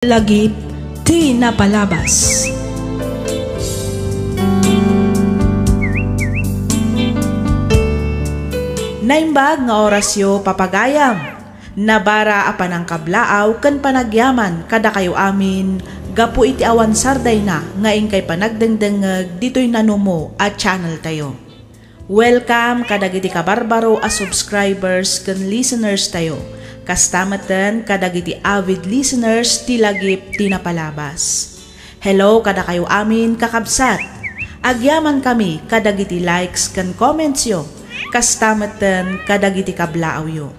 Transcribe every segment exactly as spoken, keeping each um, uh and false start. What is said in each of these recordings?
Lagip ti napalabas. Naimbag nga orasyo, papagayam. Nabara a panangkablaaw ken panagyaman kadakayo amin gapu iti awan sardayna nga inkay panagdengdengngeg ditoy nanumo a channel tayo. Welcome kadagiti kabarbaro a subscribers ken listeners tayo. Kasta metten kadagiti avid listeners ti Lagip ti Napalabas. Hello kadakayo amin, kakabsat. Agyaman kami kadagiti likes ken comments yo. Kasta metten kadagiti kablaaw yo.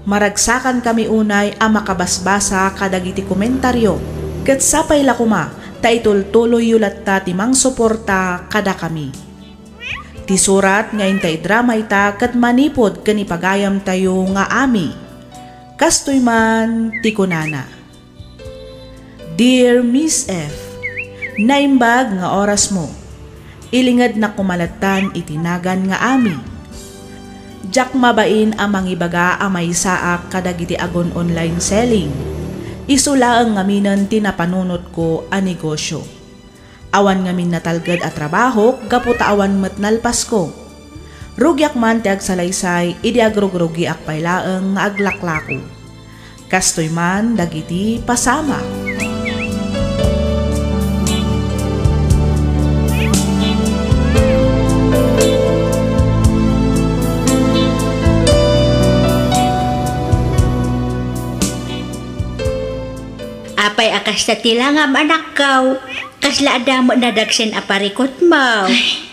Maragsakan kami unay a makabasbasa kadagiti komentaryo, ket sapay la koma ta itultuloyyo latta ti mangsuporta kadakami. Ti surat nga inta idrama ita ket manipud ken ipagayamtayo nga ami. Kastoy man ti kunana, "Dear Miss F, naimbag nga orasmo. Ilingednak koma lattan iti nagan nga ami. Diak mabain a mangibaga a maysaak kadagiti agun-online selling. Isu laeng ngaminen ti napanunotko a negosyo. Awan ngamin natalged a trabahok gapu ta awan met nalpasko. Rugiak man ti agsalaysay idi agrugrugiak pay laeng nga aglaklako. Kastoy man dagiti pasamak." Apay a kasta ti langam, anakko? Kasla adda met nadagsen a parikutmo? Ay,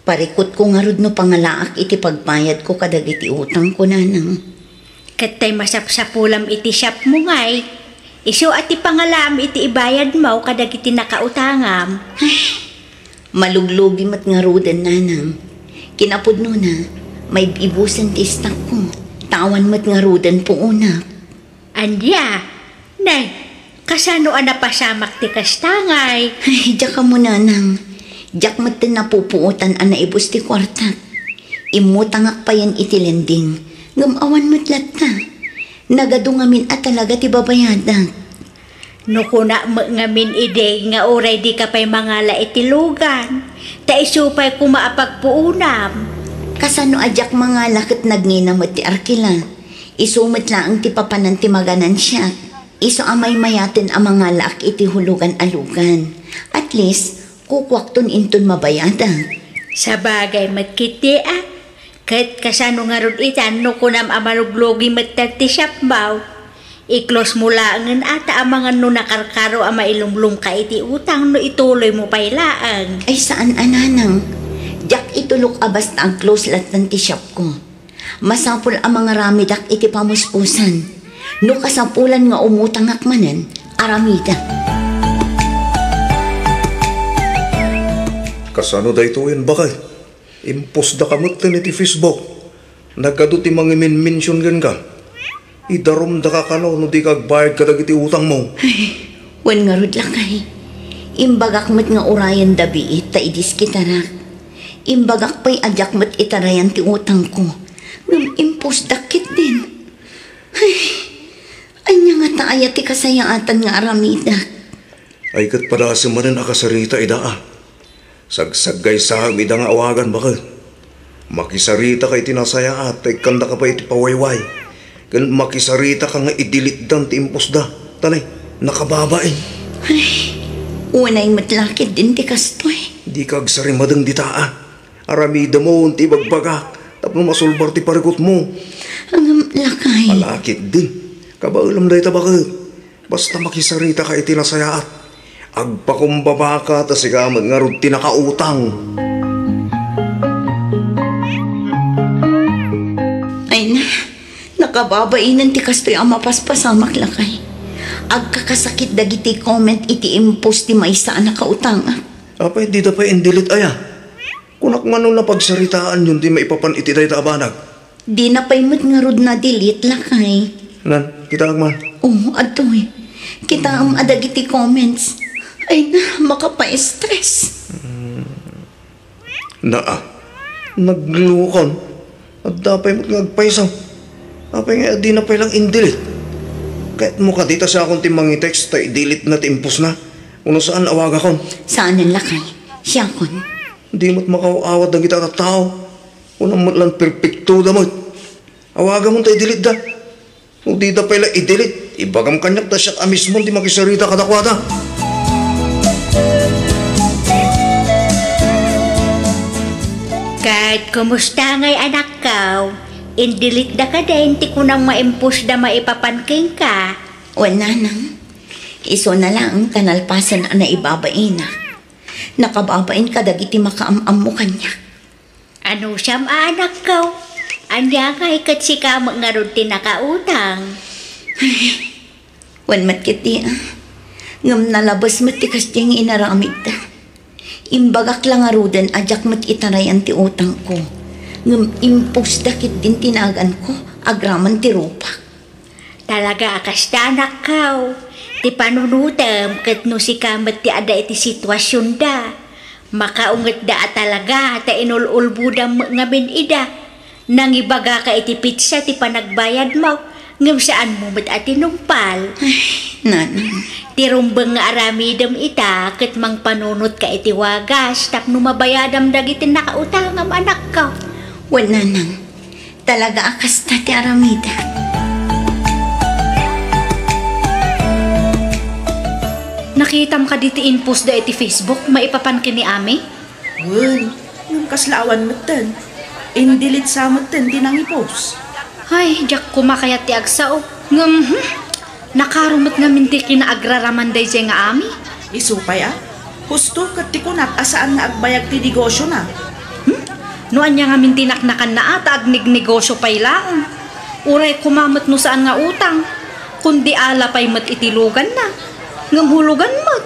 parikutko ngarud no pangalaak iti pagbayadko kadagiti utangko, nanang. Ket tay masapsapulam iti shopmo ngay, isu a ti pangalaam iti ibayadmo kadagiti nakautangam. Ay, maluglugi met ngaruden, nanang. Kinapudnona, maib-ibusen ti istakko, ta awan met ngaruden puonak. Ania? Nay, kasano a napasamak ti kasta ngay? Ay, diak ammo, nanang. Diak metten napupuotan a naibus ti kuartak. Immutangak payen iti lending, ngem awan met latta. Nagadu ngamin a talaga ti babayadak. No kunak met ngamin idi nga uray dika pay mangala iti lugan, ta isu pay koma a pagpuonam. Kasano a diak mangala ket nagngina met ti arkila? Isu met laeng ti papanan ti maganansiak. Isu a maymayaten a mangalaak iti hulugan a lugan. At least, kukuakton inton mabayadak. Sabagay met ketdi a. Ket kasano ngarud ita no kunam a maluglugi met ti shopmo? I-close mo laengen ata amangan no nakarkaro a mailumlomka iti utang no ituloymo pay laeng. Ay, saan a, nanang. Diak itulok a basta ag-close lattan ti shopko. Masapul a mangaramidak iti pamuspusan. No kasapulan nga umutangak manen, aramidak. Kasano daytoyen, baket? Impostdaka metten iti Facebook. Nagadu ti mangimenmension kenka. Idarumdaka kano no dika agbayad kadagiti utangmo. Ay, wen ngarud, lakay. Imbagak met nga urayen da biit ta idiskitarak. Imbagak pay a diak met itarayan ti utangko. Ngem impostdak ketdin. Ay, ania ngata aya ti kasayaatan nga aramidak? Ay, ket padasem manen a kasarita ida a. Sagsaggaysam ida nga awagan, baket. Makisaritaka iti nasayaat ta ikkandaka pay iti pawayway. Ken makisaritaka nga i-delete-dan ti impostda. Tanay, nakababain. Ay, unay met la ketdin ti kastoy. Dika agsarimadeng dita a. Aramidemon ti ibagbagak tapno masulbar ti parikutmo. Ngem, lakay. Ala ketdin. Kabaelam dayta, baket. Basta makisaritaka iti nasayaat. Agpakumbabaka ta sika met ngarud ti nakautang. Ay na, nakababainen ti kastoy a mapaspasamak, lakay. Agkakasakit dagiti comment iti impost ti maysa a nakautangak. Apay, dida pay in-delete aya? Kunak man no napagsaritaanyon ti maipapan iti dayta a banag. Dina pay met ngarud na-delete, lakay. Nan, kitaak man. Oo, adtoy. Kitaem a dagiti comments. Ay na, makapaestres. Naa, naglukon. Adda pay met nga agpayso. Apay nga dina pay lang in-delete? Ket mo kadi ta siakon ti mangitext ta i-delete na ti impostna? Wenno saan, awagakon? Saanen, lakay. Siakon. Di met makaaw-awat dagiti a tattao. Kunam met la perpektoda met. Awagamon ta i-delete da. No dida pay la i-delete, ibagam kaniak ta siak a mismo ti makisarita kadakuada. Ket kumusta ngay, anakko? In-delete da kadin ti kunam nga impostda maipapan kenka? Wen, nanang. Isuna laeng ta nalpasen a naibabaina. Nakababain kadagiti makaam-ammo kaniak. Anusam a, anakko? Ania ngay ket sika met ngarud ti nakautang? Ay, wen met ketdi, a. Ngem nalabes met ti kasdiay nga inaramidda. Imbagak la ngaruden a diak met itarayan ti utangko. Ngem impostda ketdin ti naganko agraman ti rupak. Talaga a kasta, anakko. Ti panunotem ket no sika met ti adda iti situasionda, makaungetda a talaga ta inul-ulbodam met ngamin ida. Nangibagaka iti petsa ti panagbayadmo, ngem saanmo met a tinungpal. Ay, nanang. Ti rumbeng nga aramidem ita ket mangpanunotka iti wagas tapno mabayadam dagiti nakautangam, anakko. Wen, nanang. Talaga a kasta ti aramidem. Nakitam kadi ti impostda iti Facebook maipapan ken ni Ami? Wen, ngem kasla awan metten. In-delete sa metten ti nangipost. Ay, diak koma kayat ti agsao. Ngem, hmm, nakaro met ngamin ti kinaagraraman daydiay nga Ami. Isu pay a, husto ket ti kunak a saan nga agbayag ti negosiona. Hmm? No ania ngamin ti naknakanna a ta agnegnegosio pay laeng. Uray koma met no saan nga utang, kundi ala pay met iti luganna. Ngem hulugan met.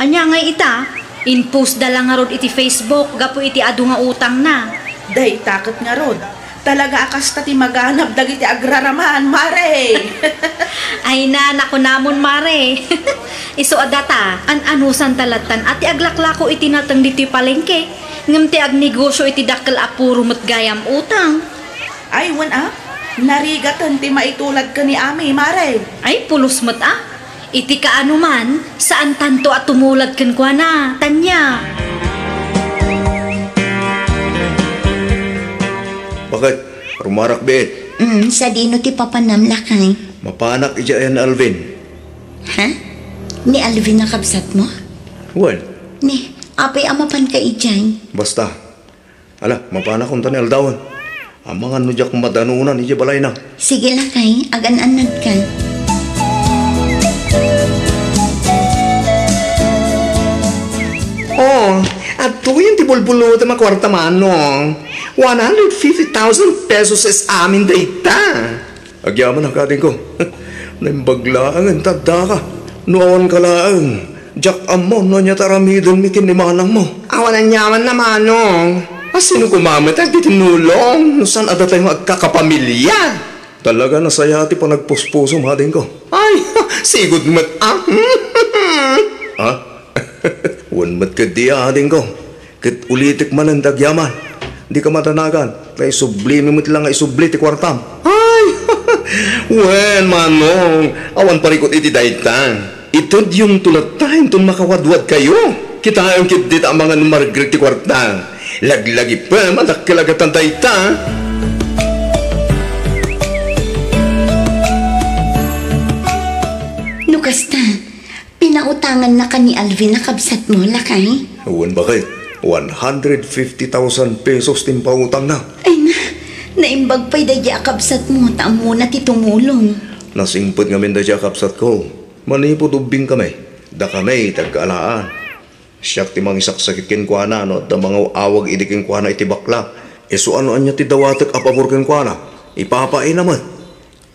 Ania ngay ita? Impostda la ngarud iti Facebook gapu iti adu nga utangna. Dayta ket ngarud, talaga a kasta ti maganab dagiti agraraman, Mare! Ay na, nakunamon, Mare. Isu a data, an-anusanta lattan a ti aglaklako iti nateng ditoy palengke, ngem ti agnegosio iti dakkel a puro met gayam utang. Ay, wen a, narigaten ti maitulad ken ni Ami, Mare. Ay, pulos met a. Iti kaano man, saantanto a tumulad kenkuana, Tania. Baket, rumarak biit. Mm, sadino ti papanam, lakay? Mapanak idiay ni Alvin. Ha? Ni Alvin a kabsatmo? Wen. Ni, apay a mapanka idiay? Basta. Ala, mapanakon ta ni aldawen. Amangan no diak madanunan idiay balayna. Sige, lakay, agan-annadka. Oh, adtoyen ti bulbulutem a kuarta, Manong. One hundred fifty thousand pesos is amin dayta. Agyamanak, adingko. Naimbag laengen ta addaka. No awanka laeng, diak ammo no ania ti aramidenmi ken ni manangmo. Awan aniamanna, Manong. A, sino koma met ti agtinnulong no saan a datayo nga agkakapamilya? Talaga a nasayaat ti panagpuspusom, adingko. Ay, sigud met, a. Ha? Wen met ketdi, adingko. Ket ulitek manen ti agyaman. Dika madanagan, ta isublimi met la nga isubli ti kuartam. Ay! Wen, Manong, awan parikut iti dayta. Itedyonto latta inton makawadwadkayo. Kitaem ketdi ta amangan no margreg ti kuarta. Laglagipem a dakkel a gattan dayta. No kasta, pinautangannaka ni Alvin a kabsatmo, lakay? Wen, baket. One hundred fifty thousand pesos ti impautangna. Ay na, naimbag pay daydiay a kabsatmo ta ammona ti tumulong. Nasingpet ngamin daydiay a kabsatko. Manipud ubbingkami, dakami ti agkaalaan. Siak ti mangisaksakit kenkuana no adda mangaw-awag idi kenkuana iti bakla. Isu a no ania ti dawatek a pabor kenkuana, ipapaina met.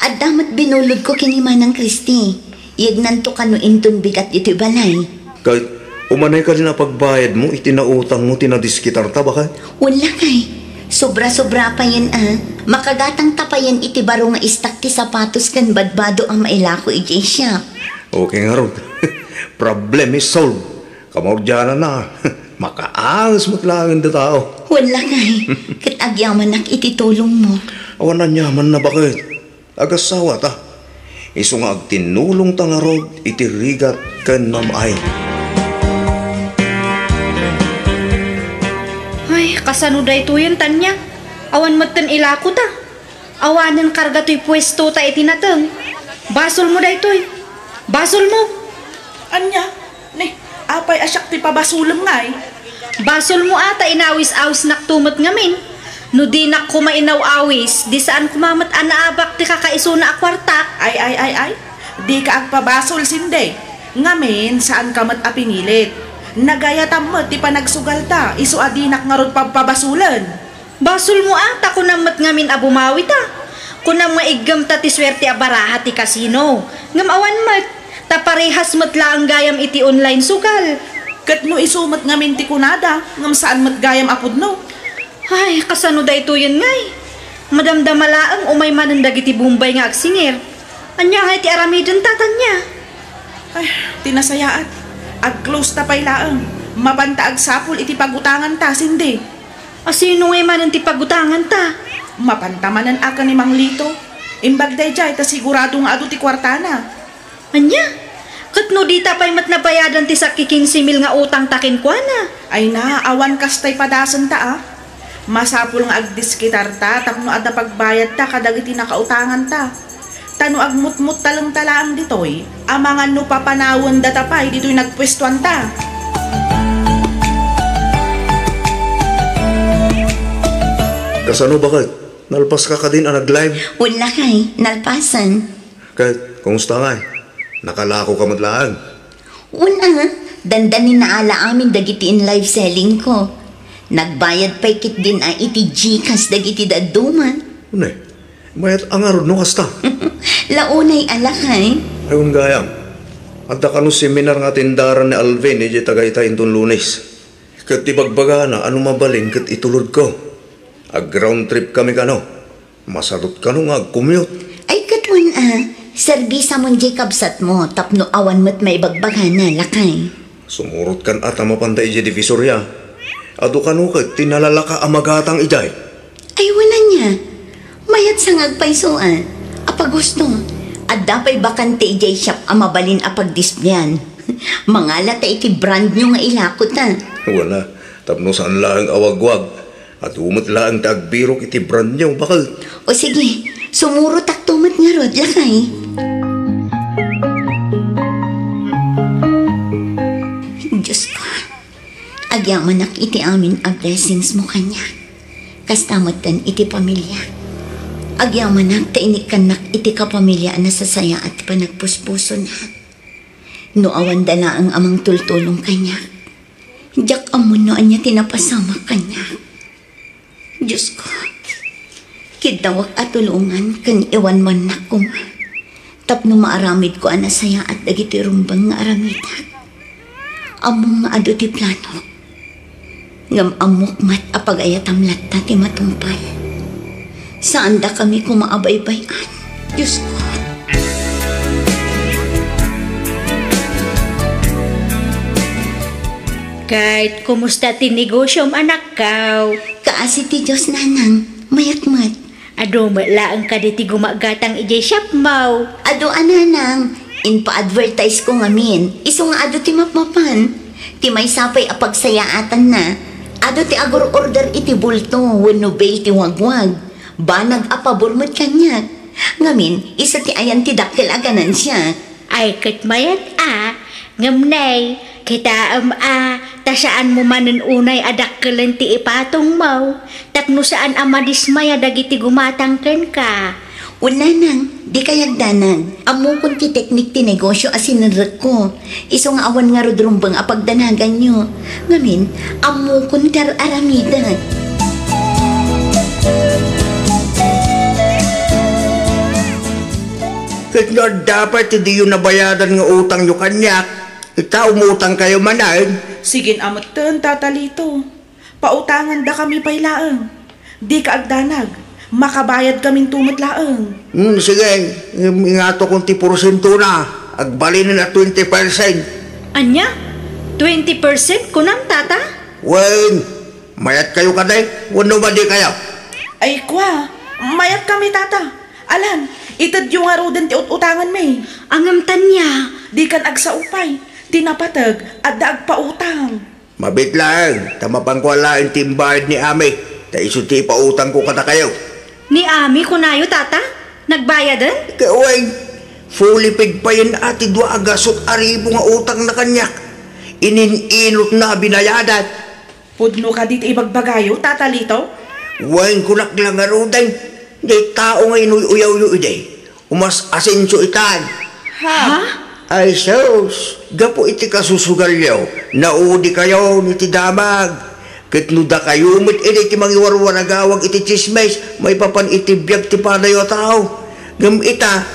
Adda met binulodko ken ni Manang Christy. Yagnanto kano inton bigat ditoy balay. Ket umanay kadin a pagbayadmo iti nautangmo ti nadiskitarta, baket? Wen, lakay. Sobra-sobra payen a. Makagatangta payen iti baro nga istak ti sapatos ken badbado a mailako idiay siak. Okay ngarud. Problem is solved. Kamaudiananna. Makaagas met laeng ti tao. Wen, lakay. Ket agyamanak iti tulongmo. Awan aniamanna, baket. Agassawa ta. Isu nga agtinnulongta ngarud iti rigat ken mam-ay. Ay, kasano daytoyen, Tania? Awan metten ilakota. Awanen karga toy puestota iti nateng. Basolmo daytoy. Basolmo. Ania? Ne, apay a siak ti pabasolem ngay? Basolmo a ta inawis-awisnakto met ngamin. No dinak koma inaw-awis, di saan koma met a naabak ti kakaisuna a kuartak. Ay, ay, ay, ay. Dika agpabasol, Sinde. Ngamin, saanka met a pinilit. Nagayatam met ti panagsugalta, isu a dinak ngarud pabpabasolen. Basolmo a ta kunam met ngamin a bumawita. Kunam nga iggemta ti suerte a baraha ti kasino. Ngem awan met, ta parehas met laeng gayam iti online sugal. Ket no isu met ngamin ti kunada, ngem saan met gayam a pudno. Ay, kasano daytoyen ngay? Madamdama laeng umay manen dagiti bombay nga agsingir. Ania ngay ti aramidenta, Tania? Ay, ti nasayaat. Ag-close ta pay laeng. Mapanta agsapul iti pagutanganta, Sinde. A sino ngay manen ti pagutanganta? Mapanta manen a ken ni Mang Lito. Imbag daydiay ta sigurado nga adu ti kuartana. Ania? Ket no dita pay met nabayadan ti sakki kinse mil nga utangta kenkuana? Ay na, awan kastay padasenta a. Masapul nga agdiskitarta tapno adda pagbayadta kadagiti nakautanganta. Ta no agmutmuttalengta laeng ditoy, amangan no papanawendata pay ditoy nagpuestuanta. Kasano, baket? Nalpaska kadin a nag-live? Wen lakay, nalpasen. Ket, kumusta ngay? Nakalakoka met laeng? Wen a, dandanin a ala amin dagiti in-live selling ko. Nagbayad pay ketdin a iti GCash dagiti dadduma. Wen, mayat a ngarud no kasta. Launay a lakay. Ay, wen gayam. Adda kano seminar nga atendaran ni Alvin idiay Tagaytay inton Lunes. Ket ibagbagana a no mabalin ket itulodko. Ag-round trip kami kano. Masadot kano nga ag-commute? Ay, ket wen a, serbisa mon diay kabsatmo tapno awan met maibagbagana, lakay. Sumurot kan a ta mapanda idiay Divisoria. Adu kano ket ti nalalaka a magatang idiay. Ay, wen ania. Mayat sa nga agpayso a. Apagustom, adda pay bakante idiay shop a mabalin a pagdisplean. Mangala ta iti brand new nga ilakota. Wen a, tapno saan laeng a wagwag. Adu met laeng ti agbirok iti brand new, baket. O sige, sumurotakto met ngarud, lakay. Diosko, agyamanak iti amin a blessingsmo kaniak. Kasta metten iti pamiliak. Agyamanak ta inikkannak iti kapamilya a nasasayaat ti panagpuspusona. No awanda laeng a mangtultulong kaniak, diak ammo no ania ti napasamak kaniak. Diosko, kiddawak a tulongan ken iwanwannak koma tapno maaramidko a nasayaat dagiti rumbeng nga aramidak. Ammom nga adu ti planok. Ngem ammok met a pagayatam latta ti matungpal. Saandakami koma a baybay-an, Diosko. Ket kumusta ti negosiom, anakko? Kaasi ti Dios, nanang. Mayat met. Adu met laeng kadi ti gumagatang idiay shopmo? Adu a, nanang. Impa-advertise ko ngamin. Isu nga adu ti mapmapan. Ti maysa pay a pagsayaatanna, adu ti agur-order iti bulto wenno bale ti wagwag. Banag a pabor met kaniak. Ngamin, isu ti ayan ti dakkel a ganansiak. Ay, ket mayat a, ngem nay, kitaem a, ta saanmo manen unay a dakkelen ti ipatongmo, tapno saan a madismaya dagiti gumatang kenka. Wen, nanang, dika agdanag. Ammokon ti teknik ti negosio a sinirrekko. Isu nga awan ngarud rumbeng a pagdanaganyo. Ngamin, ammokon ti ar-aramidek. Ket no adda pay ti diyo nabayadan nga utangyo kaniak, ita, umutangkayo manen. Sige a metten, Tata Lito. Pautangandakami pay laeng. Dika agdanag. Makabayadkaminto met laeng. Hmm, sige. Ingatokon ti porsientona. Agbalinen a twenty percent. Ania? Twenty percent kunam, Tata? Wen, mayatkayo kadi wenno madikayo? Ay, kua, mayatkami, Tata. Alan, itedyo ngaruden ti ut-utanganmi. Ngem tania? Dikan agsao pay. Ti napateg, adda agpautang. Mabiit laeng, ta mapanko laeng ti imbayad ni Ami, ta isu ti ipautangko kadakayo. Ni Ami, kunayo, Tata? Nagbayaden? Ket wen, fully paid payen a ti dua a gasut a ribu nga utangna kaniak. Inin-inutna a binayadan. Pudno kadi ti ibagbagayo, Tata Lito? Wen, kunak la ngaruden, diay tao nga inuy-uyawyo idi. Umas-asenso itan. Ha? Ay sus, gapu iti kasusugalyo, naudikayon iti damag. Ket no dakayo met idi ti mangiwarwaragawag iti tsismis maipapan iti biag ti panayo a tao, ngem ita,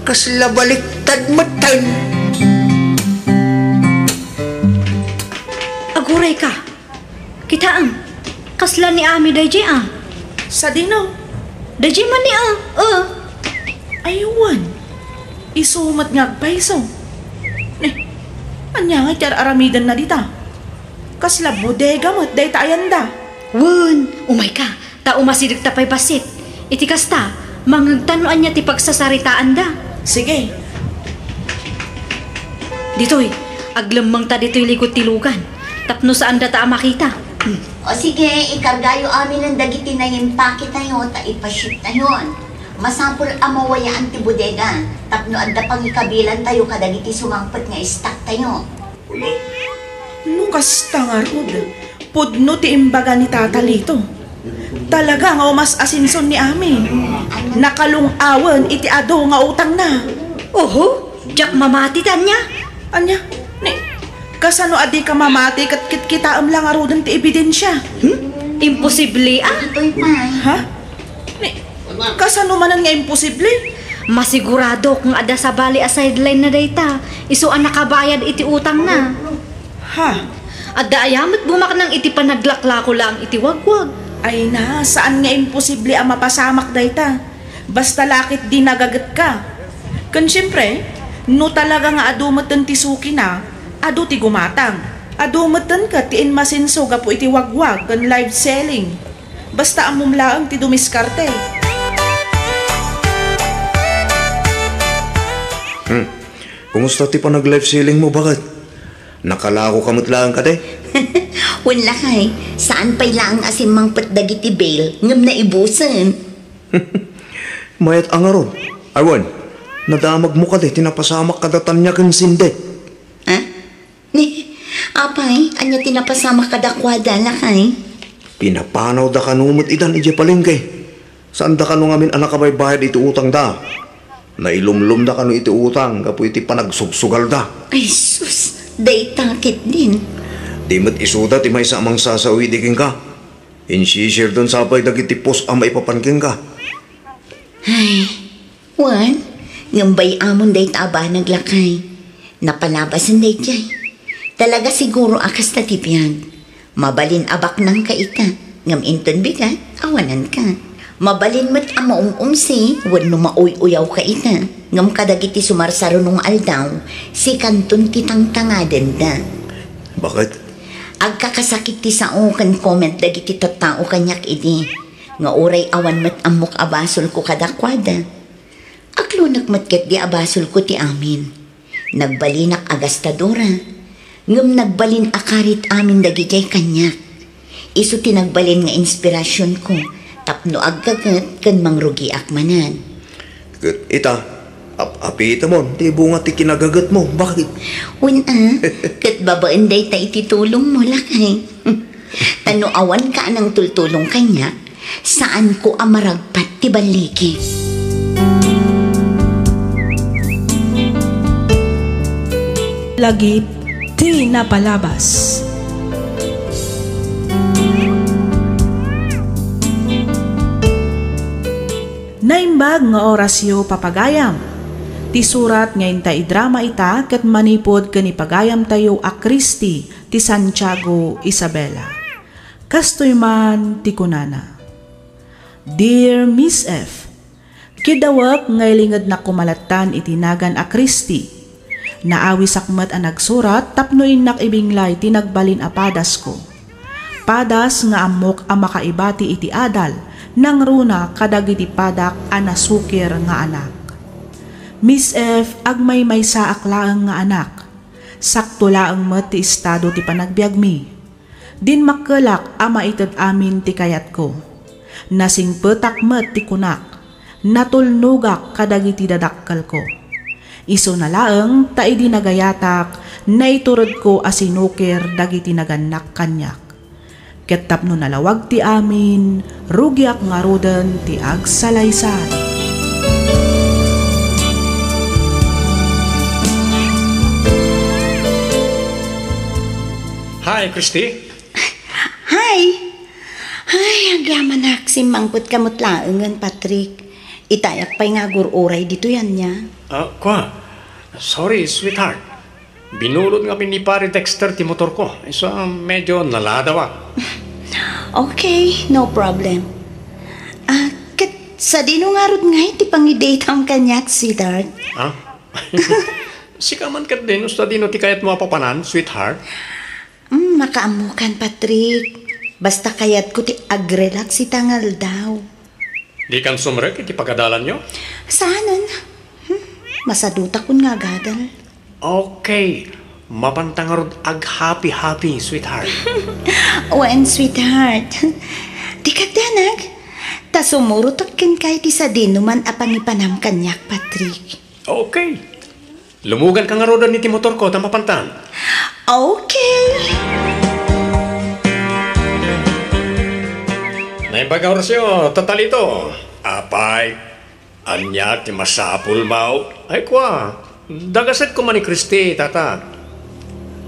kasla baliktad metten. Agurayka. Kitaem, kasla ni Ami daydiay a. Sadino? Daydiay man ni a, a. Ay wen, isu met nga agpayso. Ne, ania nga ti ar-aramidenna dita? Kasla bodega met dayta ayanda. Wen, umayka, ta umasidegta pay bassit. Iti kasta, mangngegta no ania ti pagsasaritaanda. Sige. Ditoy, aglemmengta ditoy likud ti lugan, tapno saandata a makita. Hmm. O sige, ikargayo aminen dagiti naimpaketayo ta ipashiptayon. Masapul a mawayaan ti bodega tapno adda pangikabilantayo kadagiti sumangpet nga stocktayo. No kasta ngarud, pudno ti imbaga ni Tata Lito. Talaga nga umas-asenso ni Ami. Nakalung-awen iti adu nga utangna. Oho, diak mamati, tania? Ania? Ni, kasano a dika mamati ket kitkitaem la ngaruden ti ebidensia? Hmm? Imposible, a? Itoy pay. Ha? Ni, kasano manen nga imposible? Masiguradok nga adda sabali a sideline na dayta. Isu a nakabayad iti utangna. Ha? Adda aya met bumaknang iti panaglaklako laeng iti wagwag. Ay na, saan nga imposible a mapasamak dayta. Basta la ket di nagagetka. Ken siempre, no talaga nga adu metten ti sukina, adu ti gumatang. Adu metten ket ti inmasenso gapu iti wagwag ken live selling. Basta ammom laeng ti dumiskarte. Hmm. Kumusta ti panag-live selling mo, baket? Nakalakoka met laeng kadi? Wen lakay, saan pay laeng a simmangpet dagiti bail ngem naibusen. Mayat a ngarud. Ay wen, nadamagmo kadi ti napasamak kada Tania ken Cindy? Ha? Ni, apay, ania ti napasamak kadakuada, lakay? Pinapanawda kano met itan idiay palengke. Saanda kano ngamin a nakabaybayad iti utangda. Nailumlomda kano iti utang gapu iti panagsugsugalda. Ay sus, dayta ketdin. Di met isuda ti maysa a mangsasao idi kenka. Insisirden sa pay dagiti pos a maipapan kenka. Ay, wen, ngem bay-amon dayta a banag, lakay. Napalabasen daydiay. Talaga siguro a kasta ti biag. Mabalin a baknangka ita, ngem inton bigat, awananka. Mabalin met a maum-umsi wenno mauy-uyawka ita, ngem kadagiti sumarsaruno nga aldaw, sikanton ti tangtangadenda. Baket? Agkakasakit ti sao ken comment dagiti tattao kaniak idi, nga uray awan met ammok a basolko kadakuada. Aglunek met ketdi a basolko ti amin. Nagbalinak a gastadora, ngem nagbalin a karit amin dagidiay kaniak. Isu ti nagbalin nga inspirasionko tapno aggaget ken mangrugiak manen. Ket ita, ap-apitemon ti bunga ti kinagagetmo. Baket? Wen a, ket babaen dayta iti tulongmo, lakay. Ta no awanka a nangtultulong kaniak, saanko a maragpat ti balligi. Lagip ti napalabas. Naimbag nga orasyo, papagayam. Ti surat nga inta idrama ita ket manipud ken ni pagayamtayo a Christy ti Santiago, Isabela. Kastoy man ti kunana, "Dear Miss F, kidawek nga ilingednak koma lattan iti nagan a Christy. Naawisak met a nagsurat tapno innak ibinglay ti nagbalin a padasko. Padas nga ammok a makaibati iti adal Nangruna kadagiti padak a nasukir nga anak. Miss F, agmaymaysaak laeng nga anak. Sakto laeng met ti estado ti panagbiagmi. Dinmakkelak a maited amin ti kayatko. Nasingpetak met ti kunak. Natulnogak kadagiti dadakkelko. Isuna laeng ta idi nagayatak, naituredko a sinukir dagiti nagannak kaniak. Ket tapno nalawag ti amin, rugiak ngaruden ti agsalaysay. Hi, Christy. Hi! Ay, agyamanak, simmangpetka met laengen, Patrick. Itayak pay nga agur-uray ditoy ania. Ah, kwa? Sorry, sweetheart. Binulod ngamin ni Pare Dexter ti motorko. Isu a medyo naladawak. Okay, no problem. Ah, ket sadino ngarud ngay ti pangidateam kaniak, sweetheart? Ah? Sika man ket din, sadino ti kayatmo a papanan, sweetheart? Mm, makaammokan, Patrick. Basta kayatko ti agrelax ita nga aldaw. Dikan sumrek iti pagadalanyo? Saanen. Hmm, masadutakon nga agadal. Okay. Mapanta ngarud ag-happy-happy, sweetheart. Wen, sweetheart. Dika agdanag. Ta sumurotak kenka iti sadinoman a pangipanam kaniak, Patrick. Okay. Lumuganka ngaruden iti motorko ta mapantan. Okay. Naimbag nga orasyo, Tatalito. Apay, ania ti masapulmo? Ay, kua, dagasekko man ni Christy, tata.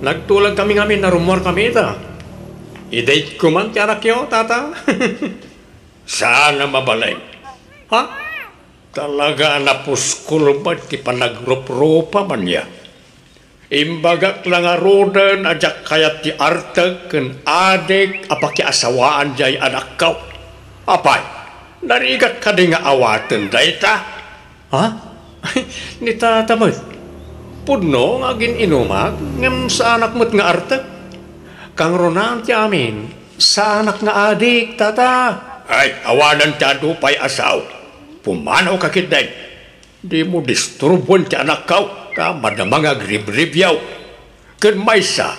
Nagtulagkami ngamin a rummuarkami ita. I-date ko man ti anakyo, tata. Saan a mabalin? Ha? Talaga a napuskol met ti panagruprupa man nia. Imbagak la ngaruden a diak kayat ti artek ken adik a pakiasawaan diay anakko. Apay, narigat kadi nga awaten dayta? Ha? Ni tata met. Pudno nga agin-inumak, ngem saanak met nga artek. Kangrunaan ti amin, saanak nga adik, tata. Ay, awanen ti adu pay a sao. Pumanawka ketdin. Dimo disturbuen ti anakko, ta madama nga agribribiaw. Ken maysa,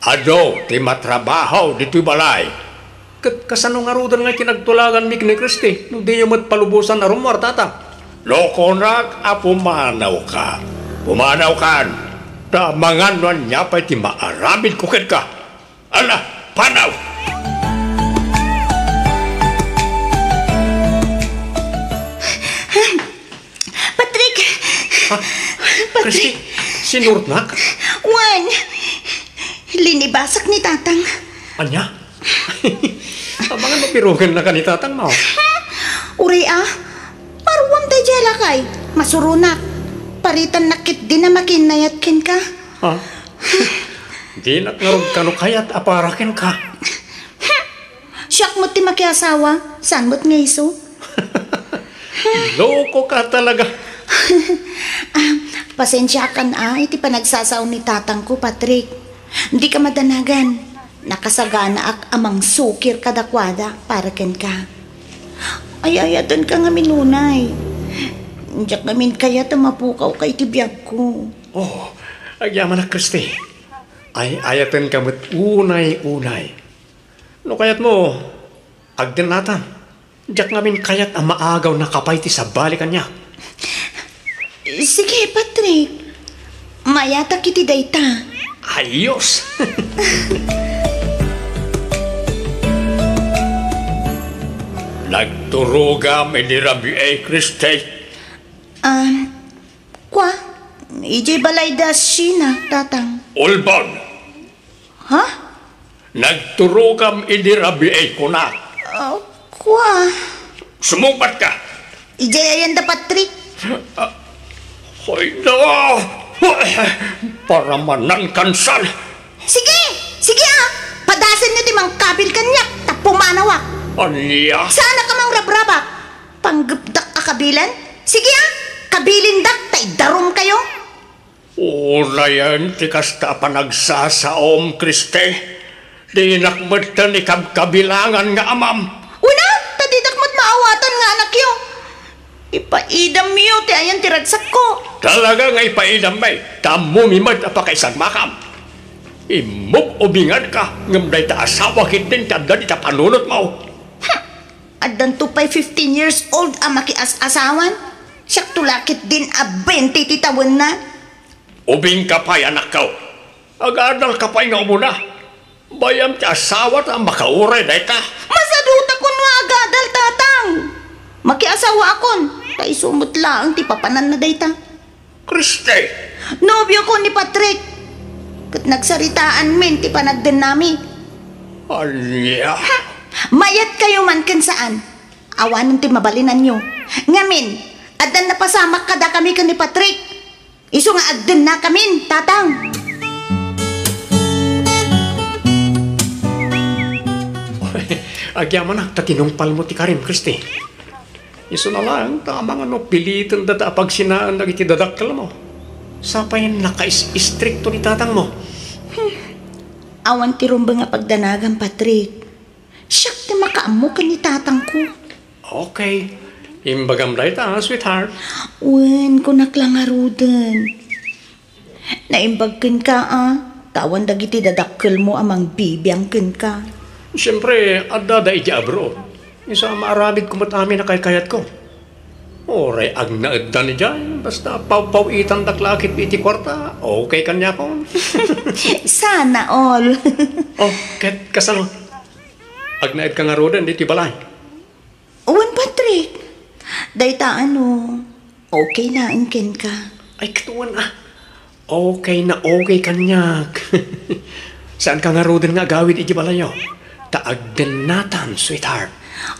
adu ti matrabaho ditoy balay. Ket kasano ngaruden nga kinagtulaganmi ken ni Christy no diyo met palubosan a rummuar, tata? No kunak a pumanawka, pumanawkan, ta amangan no ania pay ti maaramidko kenka. Ala, panaw! Patrick! Ha? Patrick! Christy, sinurotnak? Wen, linibasak ni Tatang. Ania? Amangan no pirongennaka ni Tatang, no? Uray a, paruam daydiay a lakay. Masuronak. Paritannak ketdin a makiinnayat kenka. Ha? Dinak ngarud kano kayat a para kenka. Siak met ti makiasawa, saan met nga isu? Loko ka talaga. Ah, pasensiakan a iti panagsasao ni tatangko, Patrick. Dika madanagan. Nakasaganaak a mangsukir kadakuada para kenka. Ay-ayatenka ngamin unay. Diak ngamin kayat a mapukawka iti biagko. Oh, agyamanak, Christy. Ay-ayatenka met unay-unay. No kayatmo, agdennatam. Diak ngamin kayat a maagaw nakapay ti sabali kaniak. Sige, Patrick. Mayatak iti dayta. Ayos! Nagturogam idi rabii, Christy. Ah, kua, idiay balay da Sheena, Tatang. Ulbod! Ha? Nagturogam idi rabii, kunak. Ah, kua. Sumungbatka. Idiay ayan da Patrick. Ah, hoy, no. Para manan kansan. Sige! Sige, ah! Padasenyo ti mangkabil kaniak, ta pumanawak. Ania? Saanak a mangrabrabak. Panggepdak a kabilen? Sige, ah! Kabilindak, ta idarumkayo. Unayen ti kasta a panagsasaom, Christy. Dinak metten ikabkabilangan nga amam. Una, ta didak met Awatan nga anakyo. Ipaidamyo ti ayan ti ragsakko. Talaga nga ipaidammi, ta ammomi met a pakaisagmakam. Immub-ubinganka, ngem dayta asawa ketdin ti adda dita panunotmo. Addanto pay fifteen years old a makias-asawan. Siakto la ketdin a bente ti tawenna. Ubingka pay, anakko. Agadalka pay nga umuna. Bay-am ti asawata a makauray dayta. Masaduta kono a agadal, Tatang. Makiasawaakon, ta isu met laeng ti papananna dayta. Christy! Nobiokon ni Patrick. Ket nagsaritaanmin ti panagdennami. Ania? Ha? Mayatkayo man ken saan. Awanen ti mabalinanyo. Ngamin, addan napasamak kadakami ken ni Patrick. Isu nga agdennakamin, Tatang. Agyamanak ta tinungpalmo ti karim, Christy. Isuna laeng ta amangan no pilitendata a pagsinaen dagiti dadakkelmo. Sapay nakais-istrikto ni tatangmo. Awan ti rumbeng a pagdanagam, Patrick. Siak ti makaammo ken ni tatangko. Okay. Imbagam dayta, sweetheart. Wen, kunak la ngaruden. Naimbag kenka, a, ta awan dagiti dadakkelmo a mangbibiang kenka. Siempre, adda da idiay abroad. Isu a maaramidko met amin a kaykayatko. Uray agnaeddan idiay, basta pawpaw-itandak la ket iti kuarta, okay kaniakon. Sana all. Oh, ket kasano? Agnaedka ngaruden ditoy balay? Wen, Patrick. Dayta ano, okay laeng kenka. Ay, ket wen, a. Okay na okay kaniak. Saanka ngaruden nga agawid iti balayo? Ta agdennatan, sweetheart.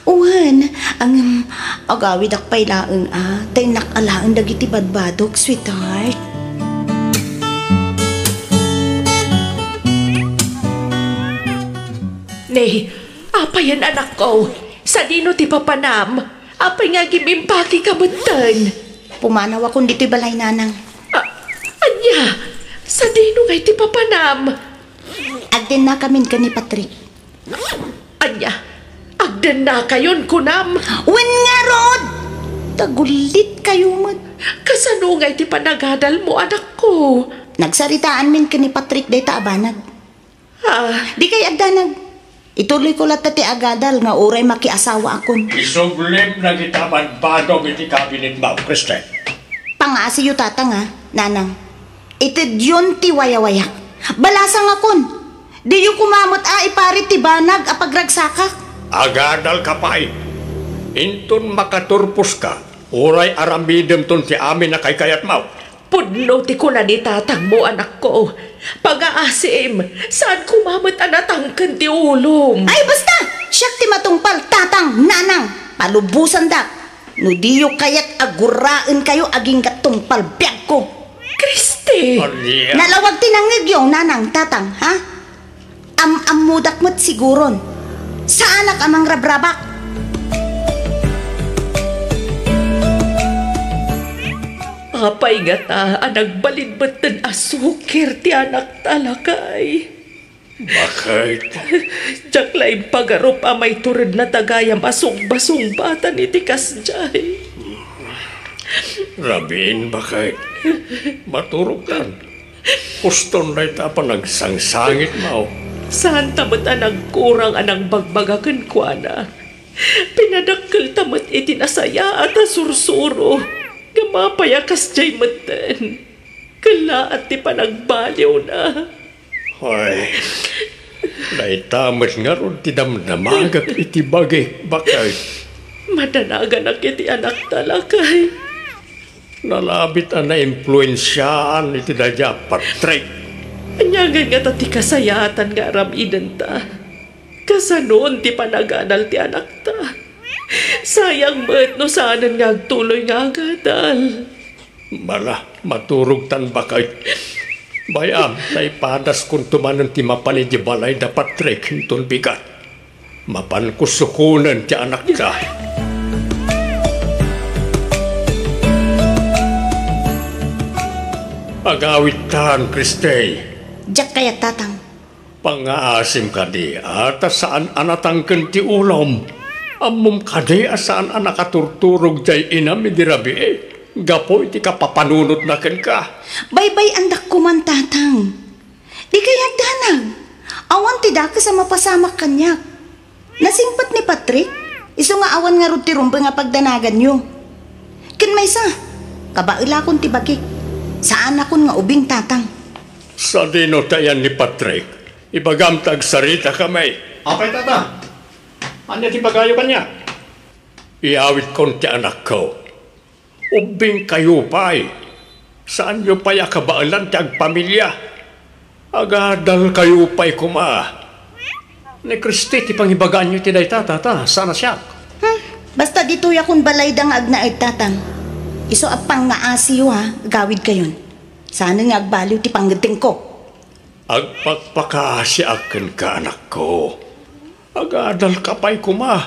Wen, ngem agawidak pay laeng, a, ta innak alaen dagiti badbadok, sweetheart. Ne, apayen, anakko? Sadino ti papanam? Apay nga agim-impakeka metten? Pumanawakon ditoy balay, Nanang. A-, ania? Sadino ngay ti papanam? Agdennakamin ken ni Patrick. Ania? Agdennakayon, kunam? Wen ngarud! Tagullit kayo met. Kasano ngay ti panagadalmo, anakko? Nagsaritaanmin ken ni Patrick dayta a banag. Ah. Dikay agdanag. Ituloyko latta ti agadal nga uray makiasawaakon. Isublim dagita badbadok iti kabinetmo, Kristen. Pangaasiyo, Tatang, a, Nanang. Itedyon ti wayawayak. Balasangakon. Diyo koma met a iparit ti banag a pagragsakak. Agadalka pay. Inton makaturposka, uray aramidemton ti amin a kaykayatmo. Pudno ti kuna ni tatangmo, anakko. Pangaasim, saan koma met a natangken ti ulom. Ay, basta! Siak ti matungpal, tatang, nanang. Palubosandak. No diyo kayat a guraenkayo agingga tungpal biagko. Kristi! Ania? Nalawag ti nangngegyo, nanang, tatang, ha? Am-ammodak met siguron. Saanak a mangrabrabak. Apay ngata a nagbalin metten a sukir ti anakta, lakay? Baket. Diak la impagarup a maituredna ta gayam a sungbasungbatan iti kasdiay. Rabiin, baket. Maturogtan. Kuston dayta a panagsangsangitmo. Saanta met a nagkurang a nangbagbaga kenkuana. Pinadakkelta met iti nasayaat a sursuro. Ngem apay a kasdiay metten? Kellaat ti panagbaliwna. Ay, dayta met ngarud ti damdamagak iti bagik, baket. Madanaganak iti anakta, lakay. Nalabit a naimpluensiaan iti daydiay a Patrick. Ania ngay ngata ti kasayaatan nga aramidenta? Kasanon ti panagadal ti anakta? Sayang met no saanen nga agtuloy nga agadal. Bala, maturogtan, baket. Bay-am, ta ipadaskonto manen ti mapan iti balay da Patrick inton bigat. Mapanko sukonen ti anakta. Agawidtan, Kristey. Diak kayat, Tatang. Pangngaasim kadi, a, ta saan a natangken ti ulom. Ammom kadi a saan a nakaturturog jay inam idi rabii gapu iti kapapanunotna kenka? Baybay-andak koman, Tatang. Di kayat danag. Awan ti dakes a mapasamak kaniak. Nasingpet ni Patrick, isu nga awan ngarud ti rumbeng a pagdanaganyo. Ken maysa, kabaelakon ti bagik. Saanakon nga ubing, Tatang. Sadino ti ayan ni Patrick? Ibagam ta agsaritakami. Apay, Tata? Ania ti ibagayo kaniak? Iyawitkon ti anakko. Ubbingkayo pay. Saanyo pay a kabaelan ti agpamilia. Agadalkayo pay koma. Ni Christy ti pangibagaanyo iti dayta, Tata, saan a siak. Hmm, basta ditoyakon balayda nga agnaed, Tatang. Isu a pangngaasiyo, ha, agawidkayon. Saanen nga agbaliw ti pangngeddengko. Agpakpakaasiak kenka, anakko. Agadalka pay koma.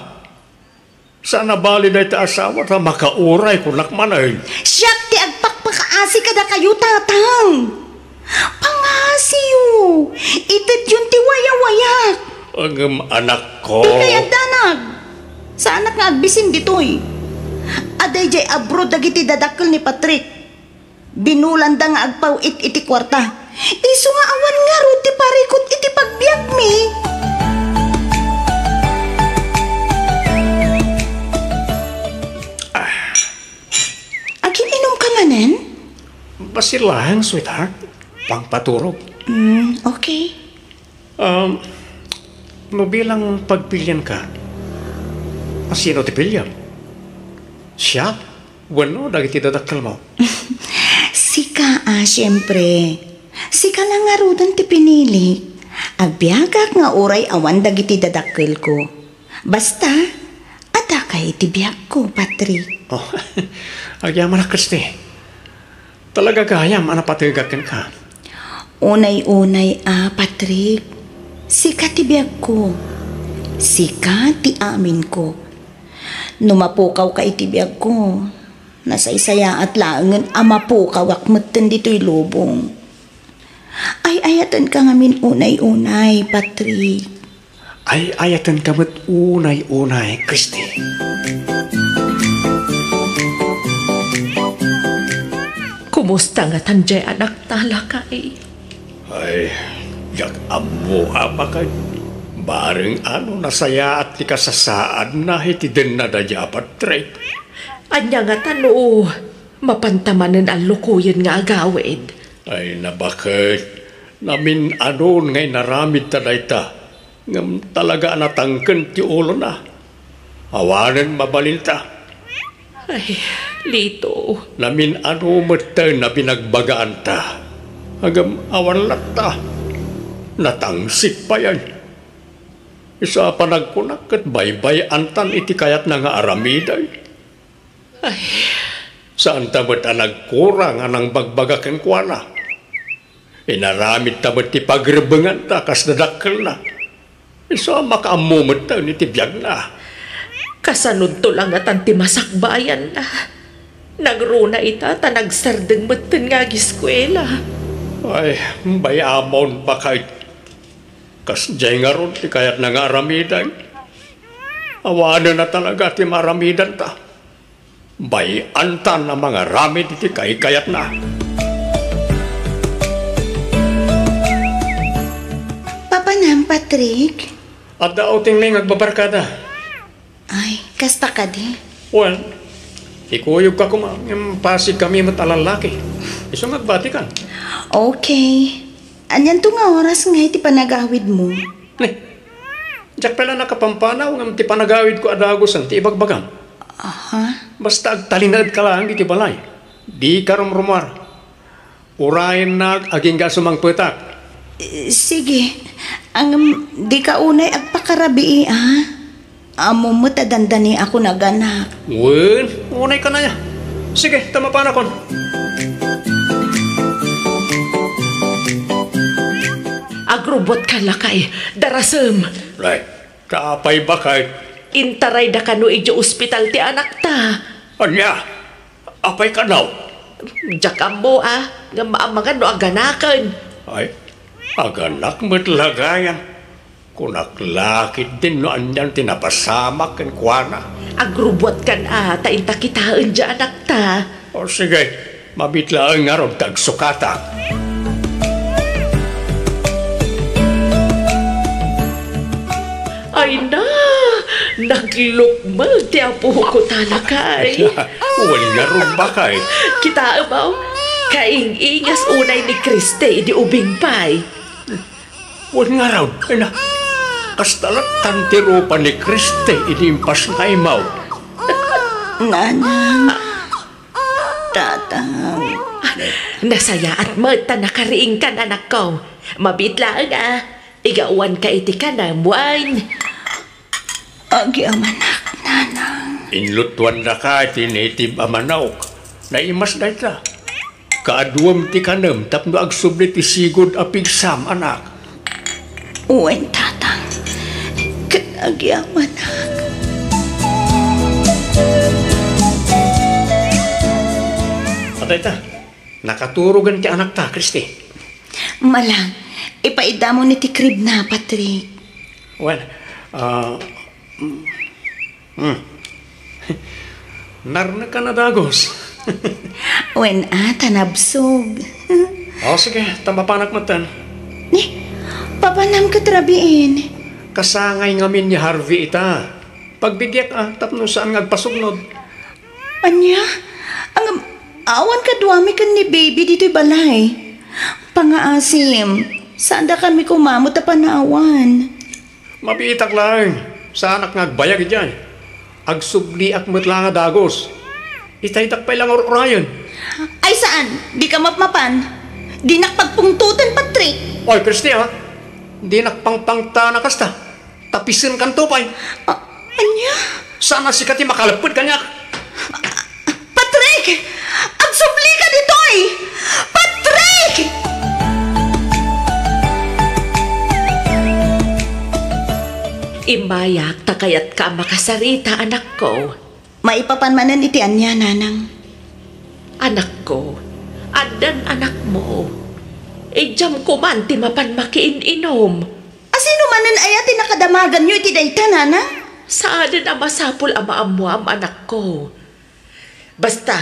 Saan a bali dayta asawa ta makauray kunak manen. Siak ti agpakpakaasi kadakayo, Tatang. Pangasiyo. Itedyon ti wayawayak. Ngem anakko. Di kayat danag. Saanak nga agbisin ditoy. Adda idiay abroad dagiti dadakkel ni Patrick. Binulanda nga agpaw-it iti kuarta. Isu nga awan ngarud ti parikut iti pagbiagmi. Ah. Agin-inumka manen? Basi laeng, sweetheart. Pangpaturog. Mm, okay. Um, no bilang pagpilianka, a sino ti piliam? Siak wenno dagiti dadakkelmo? Sika, a, siempre. Sika la ngaruden ti pinilik. Agbiagak nga uray awan dagiti dadakkelko. Basta, addaka iti biagko, Patrick. Oh, agyamanak, Christy. Talaga gayam a napategak kenka. Unay-unay a, Patrick. Sika ti biagko. Sika ti aminko. No mapukawka iti biagko, nasaysayaat laengen a mapukawak metten ditoy lubong. Ay-ayatenka ngamin unay-unay, Patrick. Ay-ayatenka met unay-unay, Christy. Kumusta ngatan jay anakta, lakay? Ay, diak ammo, a, baket. Bareng a no nasayaat ti kasasaadna iti denna daydi a Patrick. Ania ngata no mapanta manen a lukoyen nga agawid? Ay, nabaket. Namin-anon nga inaramidta dayta, ngem talaga a natangken ti ulona. Awanen mabalinta. Ay, Lito. Namin-ano metten a binagbagaanta. Ngem awan latta. Natangsit payen. Isu a panagkunak ket baybay-antan iti kayatna nga aramiden. Ay. Saanta met a nagkurang a nangbagbaga kenkuana. Inaramidta met ti pagrebbenganta kas dadakkelna. Isu a makaammo metten iti biagna. Kasanonto la ngatan ti masakbayanna? Nangruna ita ta nagsardeng metten nga agiskuela. Ay, bay-amon, baket. Kasdiay ngarud ti kayatna nga aramiden. Awanen a talaga ti maaramidanta. Bay-antan a mangaramid iti kaykayatna. Papanam, Patrick? Adda outing mi nga agbabarkada. Ay, kasta kadi? Wen, ikuyogka koma, ngem pasigkami met a lallaki. Isu nga agbatikan. Okay. Anianto nga oras nga iti panagawidmo? Ni, diak pay la nakapampanaw ngem ti panagawidko a dagusen ti ibagbagam. Aha. Basta agtalinaedka laeng iti balay. Dika rumrumuar. Urayennak agingga a sumangpetak. Eh, sige. Ngem dika unay agpakarabii, a? Ammom met a dandaniakon a ganak. Wen, unay kanaya. Sige, ta mapanakon. Agrubbuatka, lakay. Darasem. Nay, ta apay, baket? Intarayda kano idiay ospital ti anakta. Ania? Apay kano? Diak ammo, a, ngem amangan no aganaken. Ay, aganak met la gayam. Kunak la ketdin no anian ti napasamak kenkuana. Agrubbuatkan a, ta inta kitaen diay anakta. O sige, mabiit laeng ngarud ta agsukatak. Ay na, naglukmeg ti apok, lakay. Wen ngarud, baket. Kitaem, aw, kaing-ingas unay ni Kriste idi ubing pay. Wen ngarud, ay na, kasta lattan ti rupa ni Kriste idi impas nga imaw. Nanang, tatang. Nasayaat met ta nakariingkan, anakko. Mabiit laeng a, igawanka iti kanem wen. Agyamanak, nanang. Inlutuannaka iti native a manok. Naimas dayta. Kaaduem ti kanem tapno agsubli ti sigud a pigsam, anak. Wen, tatang. Ket agyamanak. Adayta, nakaturogen ti anakta, Kristi. Mala, ipaidamon iti kribna, Patrick. Wen, ah, mm, Hmm. Narneka a dagus. Wen a, ta nabsog. O, sige, ta mapanak metten. Ni, papanam ket rabiin. Kasangay ngamin ni Harvey ita. Pagbibiak a, tapno saan nga agpasugnod. Ania? Ang, awan kaduami ken ni baby ditoy balay. Pangaasim, saan dakami kumamot a panawan. Mabiitak laeng, saanak nga agbayag idiay. Agsubliak met la nga dagus. Itaydak pay la nga ur-urayen. Ay saan, dika mapmapan. Dinak pagpungtoten, Patrick. Oy, Kristi, ha? Dinak pangpangtan a kasta. Tapisenkanto pay. A-, ania? Saan a sika ti makalepped kaniak? Patrick! Agsublika ditoy! Patrick! Immayak ta kayatka a makasarita, anakko. Maipapan manen iti ania, nanang? Anakko, addan anakmo. Idiam koman ti mapan makiin-inom. A sino manen aya ti nakadamaganyo iti dayta, nanang? Saanen a masapul a maammoam, anakko. Basta,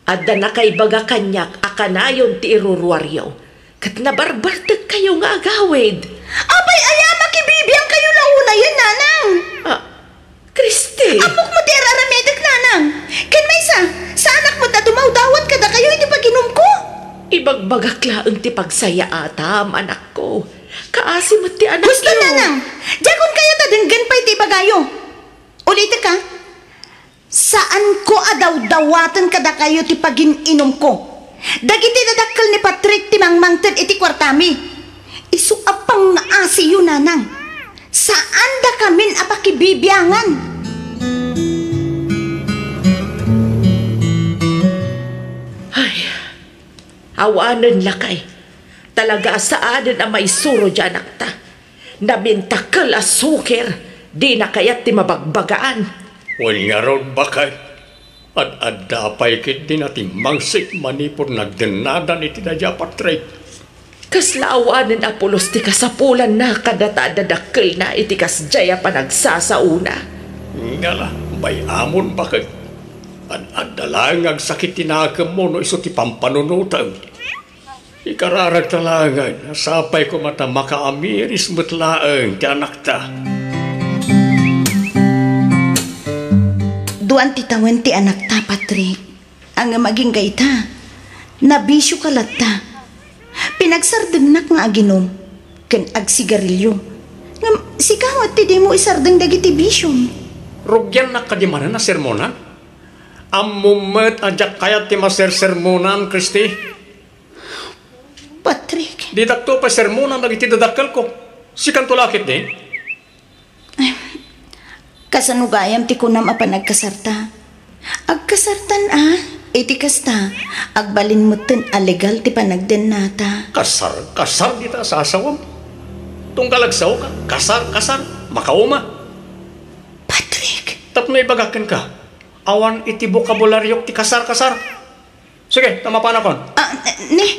adda nakaibaga kaniak a kanayon ti iruruaryo, ket nabarbartekkayo nga agawid. Apay aya, makibibiangkayo la unayen, nanang? Ah, Kristi! Ammok met ti ar-aramidek, nanang. Ken maysa, saanak met a dumawdawat kadakayo iti paginumko. Ibagbagak laeng ti pagsayaatam, anakko. Kaasi met ti anakyo. Husto, nanang! Diakon kayat a denggen pay ti ibagayo. Ulitek, a. Saanko a dawdawaten kadakayo ti pagin-inumko. Dagiti dadakkel ni Patrick ti mangmangted iti kuartami. Isu a pangngaasiyo, nanang. Saandakamin a pakibibiangan. Ay, awanen, lakay. Talaga a saanen a maisuro diay anakta. Namintakel a sukir, dina kayat ti mabagbagaan. Wen ngarud, baket, ad-adda pay ketdin a timmangsik manipud nagdennadan iti daydiay a Patrick. Kasla awanen a pulos ti kasapulanna kadata a dadakkelna iti kasdiay a panagsasaona. Ngala, bay-amon, baket. Ad-adda laeng nga agsakit ti nakemmo no isu ti pampanunotem. Ikararagta laengen a sapay koma ta makaamiris met laeng ti anakta. Duan ti tawen ti anakta, Patrick. Ngem agingga ita, nabisioka latta. Pinagsardengnak nga aginum ken agsigarilio. Ngem sika met ti dimo isardeng dagiti bisiom. Rugiannak kadi manen a sermonan? Ammom met a diak kayat ti masersermonan, Kristi. Patrick. Ditakto pay sermonan dagiti dadakkelko. Sikanto la ketdi? Ay, kasano gayam ti kunam a panagkasarta? Agkasartan a, iti kasta, agbalin metten a legal ti panagdennata. Kasar, kasar dita a sasawam. Tunggal agsaoka, kasar, kasar, makauma. Patrick! Tapno ibagak kenka, awan iti bokabulariok ti kasar, kasar. Sige, ta mapanakon. Ah, ni,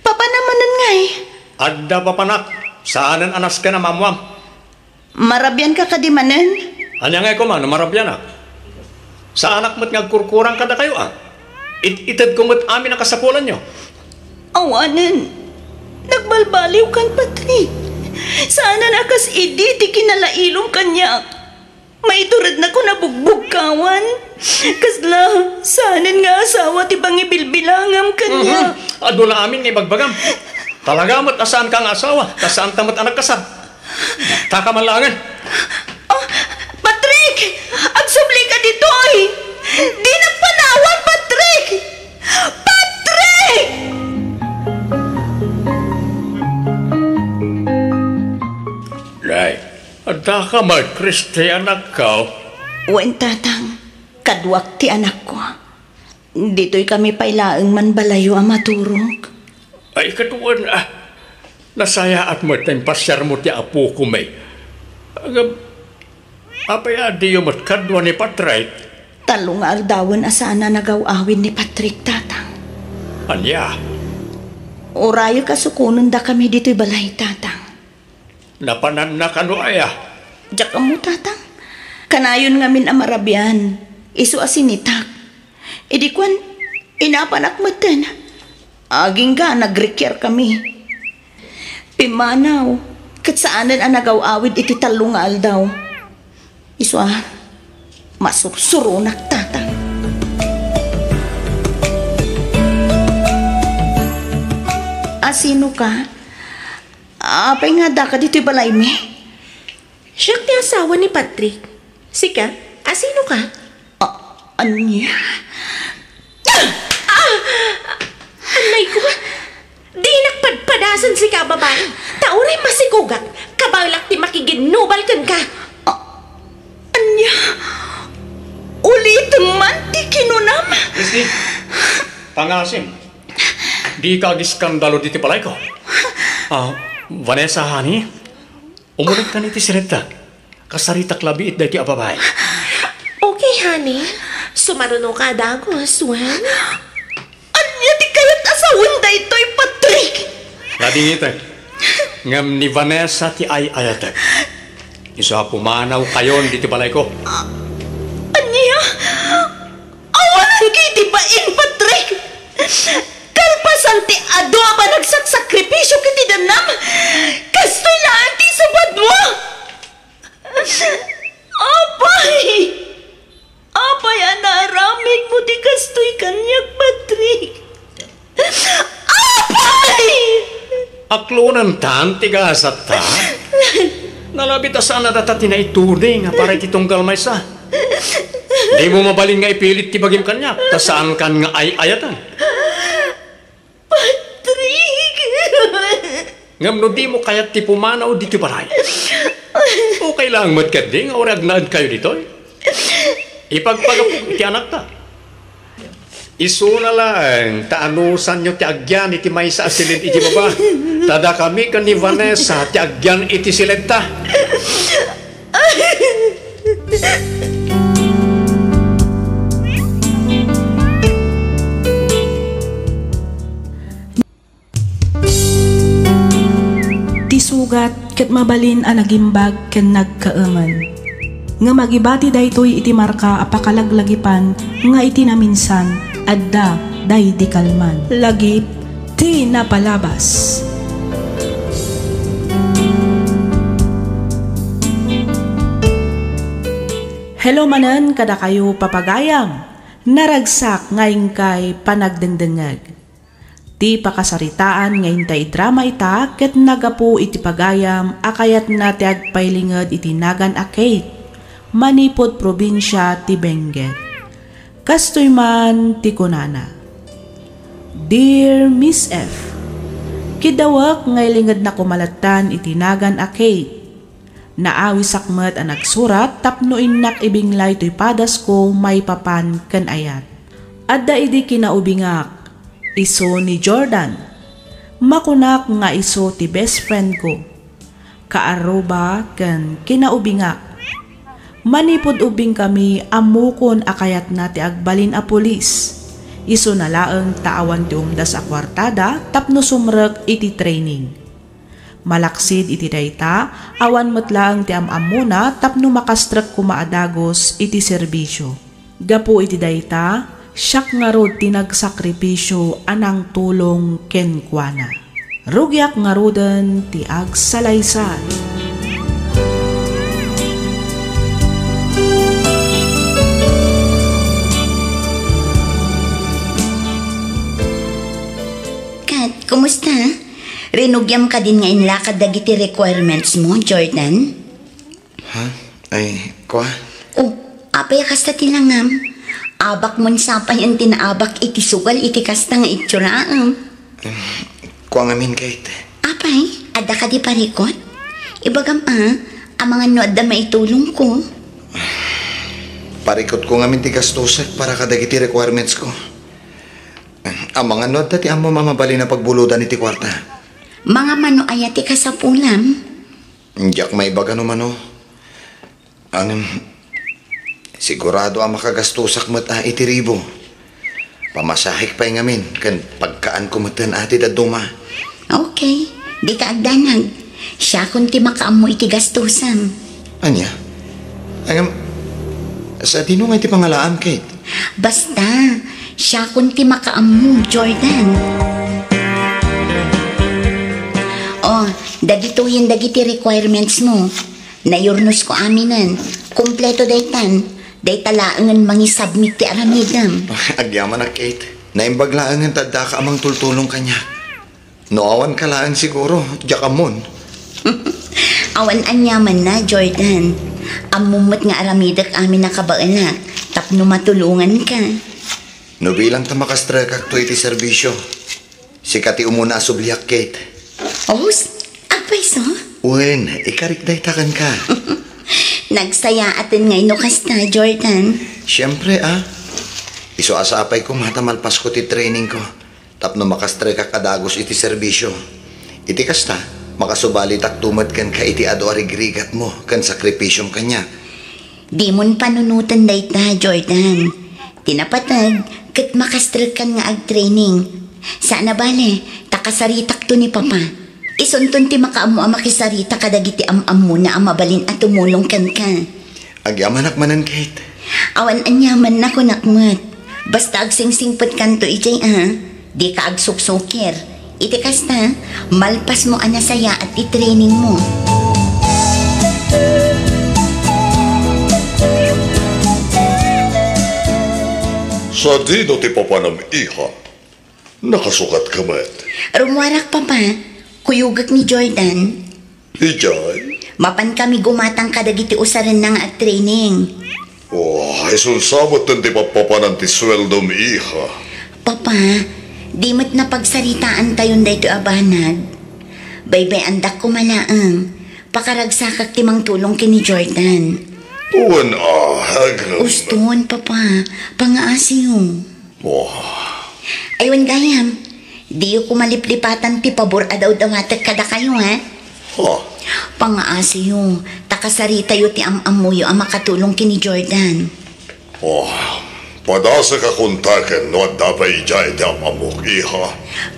papanam manen ngay? Adda papanak, saanen a nasken a maammoam. Marabianka kadi manen? Ania ngay koma no marabianak? Saanak met nga agkurkurang kadakayo, a? It-itedko met amin a kasapulanyo. Awanen. Nagbalbaliwkan, Patrick. Saanen a kas idi ti kinalailom kaniak. Maiturednakon a bugbugkawan. Kasla, saanen nga asawa ti pangibilbilangam kaniak. Mhm. Aduna amin nga ibagbagam. Talaga met a saanka nga asawa, ta saanta met a nagkasar. Taka man laengen. Ah, Patrick! Agsublika ditoy! Dinak panawan, Patrick! Patrick! Nay, addaka met, Christy, anakko? Wen, Tatang. Kaduak ti anakko. Ditoy kami pay laeng manbalayo a maturog. Ay, kaduan, a. Nasayaat met ta impasiarmo ti apokon. Ngem, apay a diyo met kadua ni Patrick? Tallo nga aldawen a saan a nagaw-awid ni Patrick, Tatang. Ania? Urayek a sukonendakami ditoy balay, Tatang. Napananna kano aya? Diak ammo, Tatang. Kanayon ngamin a marabian, isu a sinitak. Idi kuan, inapanak metten. Agingga, nagrikiar kami. Pimmanaw, ket saanen a nagaw-awid iti tallo nga aldaw. Isu a, masursuronak, Tatang. Asino ka? Apay nga addaka ditoy balaymi? Siak ti asawa ni Patrick. Sika, asino ka? A-, ania? Ah! Anay ko, dinak padpadasen sika a babai. Ta uray masikogak, kabaelak ti makiginnubal kenka. A-, ania? Ulitem man ti kinunam? Christy, pangasim. Dika agiskandalo ditoy balayko. Ah, Vanessa, honey, umulekkan iti silenta. Kasaritak labiit daytoy a babai. Okay, honey. Sumarunoka a dagus, wen? Ania ti kayat a sawen daytoy, Patrick? Nadingitek. Ngem ni Vanessa ti ay-ayatek. Isu a pumanawkayon ditoy balayko. Ania? Awanan kay ti bain, Patrick! Kalpasan ti adu a panagsaksakripisio ket ti dannam, kastoy laeng ti isubadmo! Apay! Apay a naaramidmo ti kastoy kaniak, Patrick? Apay! Aklonentan ti gasatta? Nalabit a saan a data ti naituding a para iti tunggal maysa. Dimo mabalin nga ipilit ti bagim kaniak, ta saankan nga ay-ayaten. Patrick! Ngem no dimo kayat ti pumanaw ditoy balay, okay laeng met ketdi nga uray agnaedkayo ditoy. Ipagpagapok iti anakta. Isuna laeng ta anusanyo ti agyan iti maysa a siled iti baba. Ta dakami ken ni Vanessa ti agyan iti siledta. Ti sugat ket mabalin a nagimbag ken nagkaemen. Ngem agibati daytoy iti marka a pakalaglagipan nga iti naminsan, adda daydi kalman. Lagip ti napalabas. Hello manen kadakayo, papagayam. Naragsak nga inkay panagdengdengngeg. Ti pakasaritaan nga intay idrama ita ket naggapu iti pagayam a kayatna ti agpailinged iti nagan a Kate manipud probinsia ti Benguet. Kastoy man ti kunana, "Dear Miss F, kiddawek nga ilingedna koma lattan iti nagan a Kate. Naawisak met a nagsurat tapno innak ibinglay toy padasko maipapan ken ayat. Adda idi kinaubingak, isu ni Jordan. Makunak nga isu ti best friend ko. Kaarruba ken kinaubingak. Manipud ubbingkami, ammokon a kayatna ti agbalin a pulis. Isuna laeng ta awan ti umdas a kuartada tapno sumrek iti training. Malaksid iti dayta, awan met laeng ti am-ammona tapno makastrek koma a dagus iti serbisio. Gapu iti dayta, siak ngarud ti nagsakripisio a nangtulong kenkuana. Rugiak ngaruden ti agsalaysay. Kat, kumusta? Rinugiam kadin nga inlakad dagiti requirements mo, Jordan? Ha? Ay, kua? Oh, apay a kasta ti langam? Abak mon sapayen ti naabak iti sugal iti kasta nga itsuraem. Em, kua ngamin, Kate. Apay, adda kadi parikut? Ibagam a, amangan no adda maitulongko. Parikutko ngamin ti gastosek para kadagiti requirements ko. Amangan no adda ti ammom a mabalin a pagbulodan iti kuarta. Mangmano aya ti kasapulam? Diak maibaga no mano. Ngem, sigurado a makagastosak met a iti ribu. Pamasahek pay ngamin ken pagkaanko meten a ti dadduma. Okay, dika agdanag. Siakon ti makaammo iti gastosam. Ania? Ngem, sadino nga iti pangalaam, Kate? Basta, siakon ti makaammo, Jordan. Oh, dagitoyen dagiti requirements mo. Nayurnosko aminen. Kompleto daytan. Dayta laengen mangisubmit ti aramidem. Agyamanak, Kate. Naimbag laengen ta addaka a mangtultulong kaniak. No awanka laeng siguro, diak ammon. Awan aniamanna, Jordan. Ammom met nga aramidek amin a kabaelak tapno matulonganka. No bilang ta makastrekakto iti serbisio, sika ti umuna a subliak, Kate. Os, agpayso? Wen, ikarik dayta kenka. Nagsayaaten ngay no kasta, Jordan. Siempre, a. Isu a sapay koma ta malpasko ti trainingko tapno makastrekak a dagus iti serbisio. Iti kasta, makasubalitakto met kenka iti adu a rigrigatmo ken sakripisiom kaniak. Dimon panunoten dayta, Jordan. Ti napateg, ket makastrekkan nga agtraining. Saan a bale, ta kasaritakto ni Papa. Isunton ti makaammo a makisarita kadagiti am-ammona a mabalin a tumulong kenka. Agyamanak manen, Kate. Awan aniamanna, kunak met. Basta agsingsingpetkanto idiay a, dika agsuksukir. Iti kasta, malpasmo a nasayaat ti trainingmo. Sadino ti papanam, iha? Nakasukatka met? Rummuarak, Papa. Kuyogek ni Jordan. Idiay? Mapan kami gumatang kadagiti usarenna nga agtraining. Oh, isu sa metten ti papapanan ti sueldom, iha. Papa, di met napagsaritaantayon daytoy a banag. Baybay-andak koma laeng. Pakaragsakak ti mangtulong ken ni Jordan. Wen a, agem. Uston, Papa. Pangaasiyo. Oh. Ay, wen gayam, diyo koma liplipatan ti pabor a dawdawatek kadakayo, ha? Ha? Pangaasiyo, ta kasaritayo ti am-ammoyo a makatulong ken ni Jordan. Oh, padasek a kontaken no adda pay idiay ti am-ammok, iha.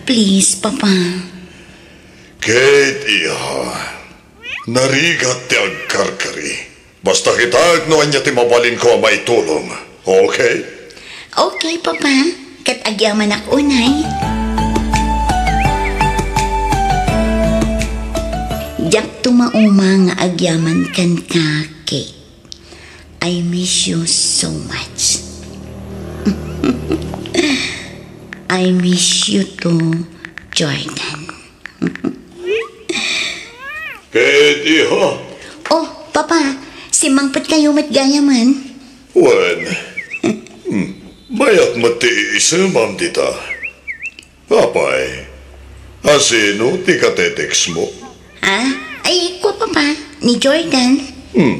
Please, Papa. Kate, iha. Narigat ti agkarkari. Basta kitaek no ania ti mabalinko a maitulong. Okay? Okay, Papa. Ket agyamanak unay. Diak tumauma nga agyaman kenka, Kate. I miss you so much. I miss you too, Jordan. Kate, iha. Oh, Papa, simmangpetkayo met gayamen. Wen, hmm, mayat met ti iisemam dita. Apay, asino ti katetext mo? Ah, ay, kua, Papa, ni Jordan. Hmm.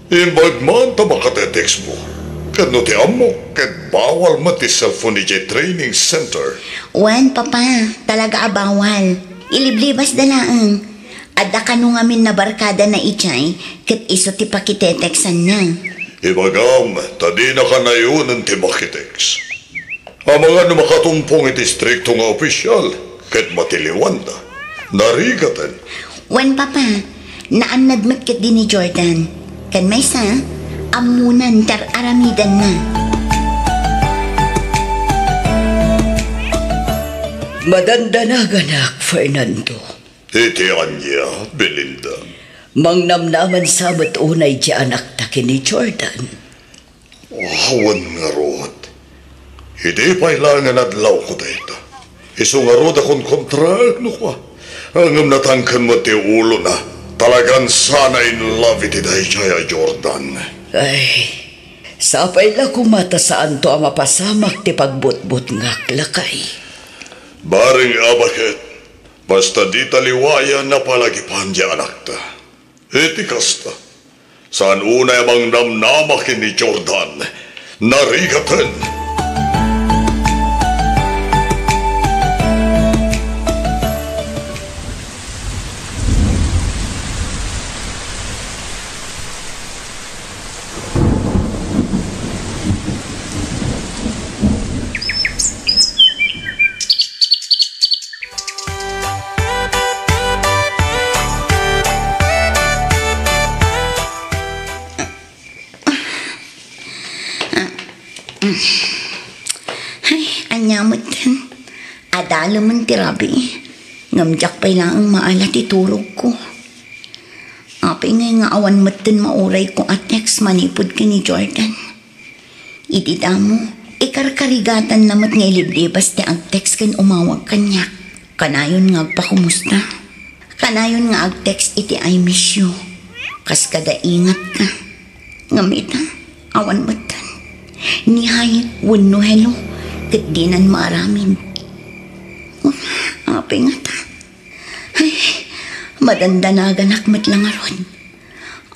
Imbag man ta makatetext mo. Ket no ti ammok, ket bawal met ti cellphone idiay training center. Wen, Papa, talaga a bawal. Iliblibasda laeng. Adda kano ngamin a barkadana idiay, ket isu ti pakiteteksanna. Ibagam, ta dinaka nayonen ti makitext. Amangan no makatumpong iti istrikto nga opisyal, ket matiliwanda. Narigaten. Wen, Papa, naannad met ketdi ni Jordan. Ken maysa, ammonan ti ar-aramidenna. Madandanaganak, Fernando. Iti ania, Belinda? Mangnamnaman sa met unay ti anakta ken ni Jordan. Awan ngarud. Idi pay laeng nga adlawko dayta. Isu ngarud a konkontraek no kua. Ngem natangken met ti ulona. Talagan sana in love iti daydiay a Jordan. Ay, sapay la koma ta saanto a mapasamak ti pagbutbutngak, lakay. Bareng a baket, basta dita liwayan a palagipan ti anakta. Iti kasta, saan unay a mangnamnama ken ni Jordan. Narigaten! Ay, ania metten? Adalemen ti rabii. Ngem diak pay laeng maala ti turogko. Apay ngay nga awan metten maurayko a text manipud ken ni Jordan? Idi damo, ikarkarigatanna met nga iliblibas ti ag-text ken umawag kaniak. Kanayon nga agpakumusta. Kanayon nga ag-text iti "I miss you." Kas kada ingatka. Ngem ita, awan metten. Ni hi wenno hello, ket dinan maaramid. Apay ngata? Ay, madandanaganak met la ngarud.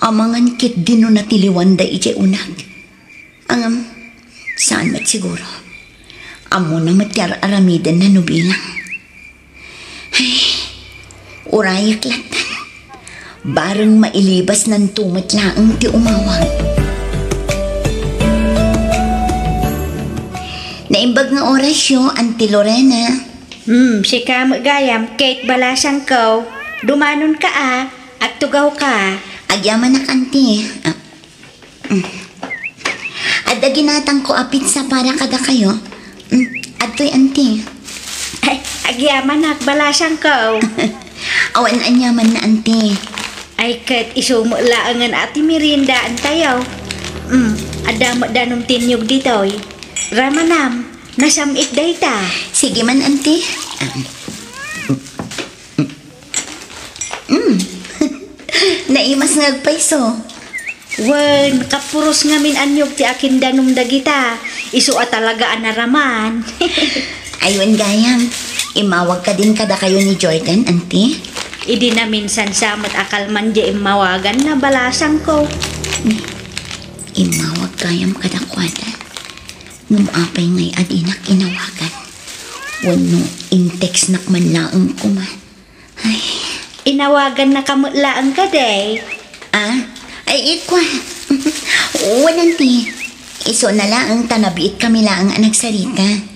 Amangan ketdi no natiliwanda idiay uneg. Ngem, saan met siguro. Ammona met ti ar-aramidenna no bilang. Ay, urayek lattan. Bareng mailibasnanto met laeng ti umawag. Naimbag nga orasyo, Auntie Lorena. Hmm, sika met gayam, Kate Balasangko. Dumanonka a, agtugawka. Agyamanak, Auntie. Ah, Mm. Adda ginatangko a pizza para kadakayo. Mm, adtoy, Auntie. Ay, agyamanak, Balasangko. Awan aniamanna, Auntie. Ay, ket isu met laengen a ti meriendaentayo. Mm, adda met danom ti niyog ditoy. Ramanam, nasam-it dayta. Sige man, Auntie. Ah, mm. Mm. Naimas nga agpayso. Wen, kapuros ngamin a niyog ti akindanom dagita. Isu a talaga a naraman. Ay, wen gayam, immawag kadin kadakayo ni Jordan, Auntie? Idi naminsan sa met a kalman diay immawaganna, Balasangko. Immawag gayam kadakuada. Ngem apay ngay a dinak inawagan? Wenno in-textnak man laeng koma? Ay. Inawagannaka met laeng kadi? Ah? Ay, ikua. Wen, Auntie. Isuna laeng ta nabiitkami laeng a nagsarita.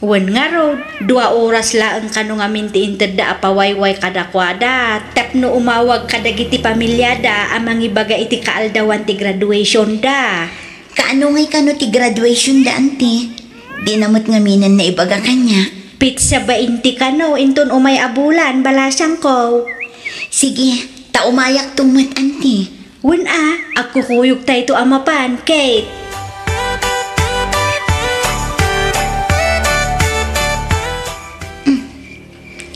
Wen ngarud, dua oras laeng kano ngamin ti intedda a pawayway kadakuada tapno umawag kadagiti pamiliada a mangibaga iti kaaldawan ti graduationda. Kaano ngay kano ti graduationda, Auntie? Dina met ngaminen naibaga kaniak. Petsa bainte kano inton umay a bulan, Balasangko. Sige, ta umayakto met, Auntie. Wen a, agkukuyogtayto a mapan, Kate. Mm.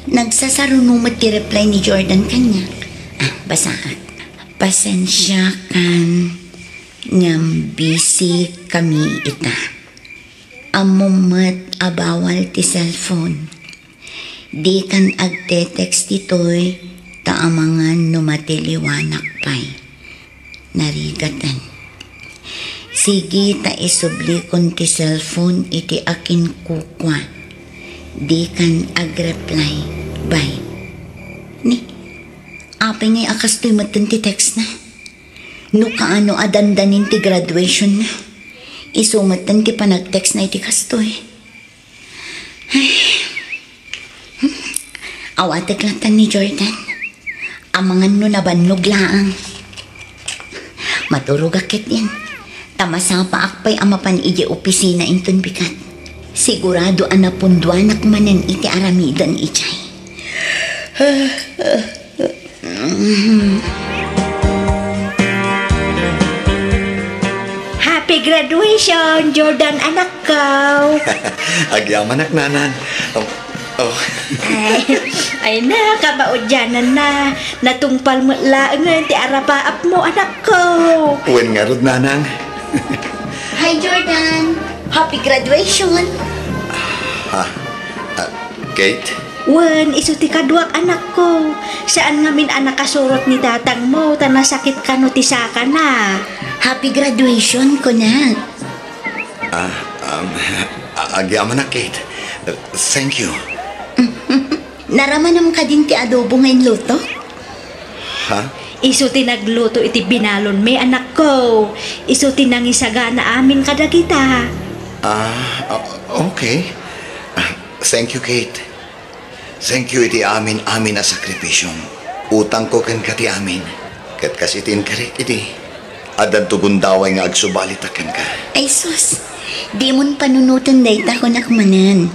Nagsasaruno met ti reply ni Jordan kaniak. Ah, basaak. Pasensiakan. Ngem busy kami ita. Ammom met a bawal ti cellphone. Dikan agte-text ditoy ta amangan no matiliwanak pay. Narigaten. Sige ta isublikon ti cellphone iti akinkukua. Dikan agreply. Bye. Ni, apay ngay a kastoy metten ti textna? No kaano a dandanin ti graduationna, isu metten ti panagtextna iti kastoy. Ay. Awatek lattan ni Jordan. Amangan no nabannog laeng. Maturogak ketdin. Ta masapaak pay a mapan idiay opisina inton bigat. Sigurado a napunduanak manen iti aramiden idiay. Happy graduation, Jordan, anakko. Agyamanak, nanang. Oh, oh. Ay, ay na, kamaudiananna. Natungpal met laengen ti arapaapmo, anakko. Wen ngarud, nanang. Hi, Jordan. Happy graduation. Ha? Ah, Kate? Wen, isu ti kaduak, anakko. Saan ngamin a nakasurot ni tatangmo, ta nasakit kano ti sakana. Happy graduation, kunak. Ah, um, a-, agyamanak, Kate. Thank you. Naramanam kadin ti adobo nga inluto? Ha? Isu ti nagluto iti binalonmi, anakko. Isu ti nangisagana amin kadagita. Ah, o-, okay. Ah, thank you, Kate. Thank you iti amin-amin a sakripisiom. Utangko kenka ti amin. Ket kas iti inkarik idi, addanto gundaway nga agsubalitak kenka. Ay sus, dimon panunoten dayta, kunak manen.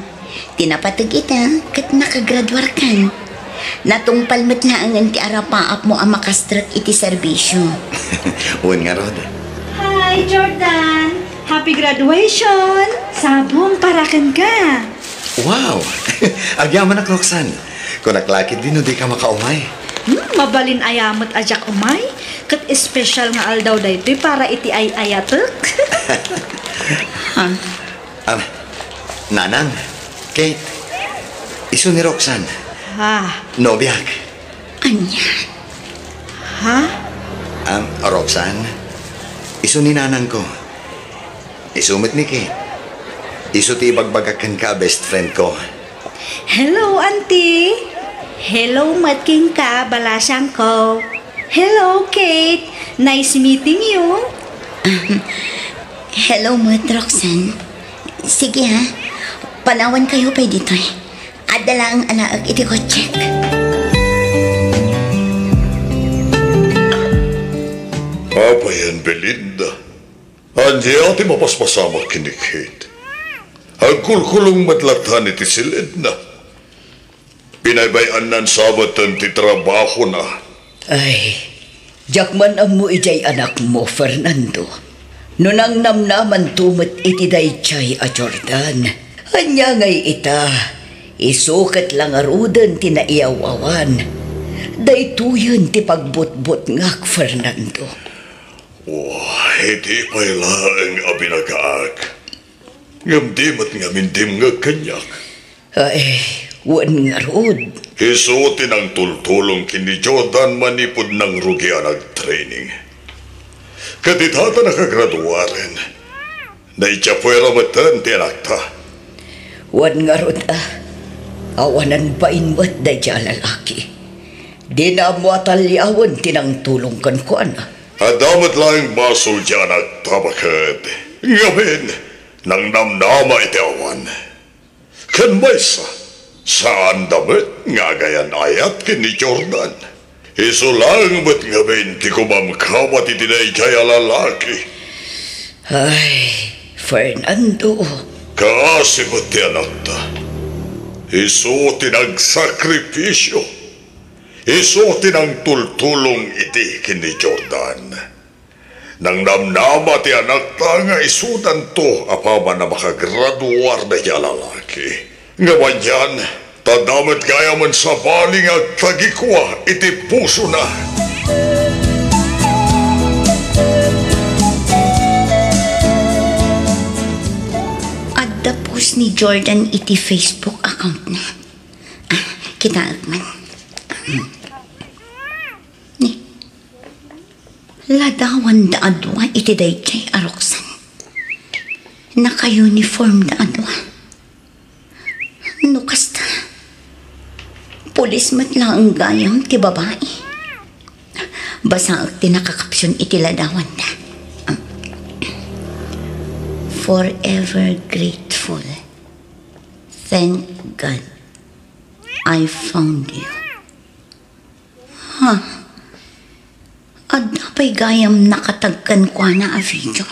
Ti napateg ita, ket nakagraduarkan. Natungpal met laengen ti arapaapmo a makastrek iti serbisio. Wen ngarud. Hi, Jordan! Happy graduation! Sabong para kenka! Wow! Agyamanak, Roxanne. Kunak la ketdi no dika makaumay. Hmm, mabalin aya met a diak umay. Ket espesyal nga aldaw daytoy para iti ay-ayatek. Ha? Ah, Nanang, Kate, isu ni Roxanne. Ha? Nobiak. Ania? Ha? Ah, Roxanne, isu ni nanangko. Isu met ni Kate. Isu ti ibagbagak kenka a best friend ko. Hello, Auntie. Hello met kenka, balasangko. Hello, Kate. Nice meeting you. Hello met, Roxanne. Sige, ha. Panawankayo pay ditoy. Adda laeng alaek iti kotsek. Apay, Belinda. Ania ti mapaspasamak ken ni Kate? Agkulkulong met latta iti silidna. Binaybay-annan sa metten ti trabahona. Ay, diak man ammo idiay anakmo, Fernando. No nangnamnamanto met iti daydiay a Jordan, ania ngay ita? Isu ket la ngaruden ti naiyaw-awan. Daytoyen ti pagbutbutngak, Fernando. Oh, iti pay laeng a binagaak. Ngem di met ngamin dimngeg kaniak. Ay, wen ngarud. Isu ti nangtultulong ken ni Jordan manipud nangrugi a nagtraining. Ket ita ta nakagraduaren, naidiay puera metten ti anakta. Wen ngarud a, awanan bain met daydiay a lalaki. Dina ammo a taliawen ti nangtulong kenkuana. Adda met laeng basol ti anakta baket. Ngamin, nangnamnama iti awan. Ken maysa, saanda met nga agayan-ayat ken ni Jordan. Isu laeng met ngamin ti kumamkabat iti daydiay a lalaki. Ay, Fernando. Kaasi met ti anakta. Isu ti nagsakripisio. Isu ti nangtultulong idi ken ni Jordan. Nangnamnama ti anakta nga isudanto apaman a makagraduar daydiay a lalaki. Ngem anian, ta adda met gayamen sabali nga agtagikua iti pusona. Adda post ni Jordan iti Facebook account na. Ah, kitaek man. Ni, ladawanda a dua iti daydiay a Roxanne. Naka-uniformda a dua. No kasta, pulis met laeng gayam ti babai. Basaek ti nakakapsion iti ladawanda. Forever grateful. Thank God I found you. Ha? Adda pay gayam nakatag kenkuana a video.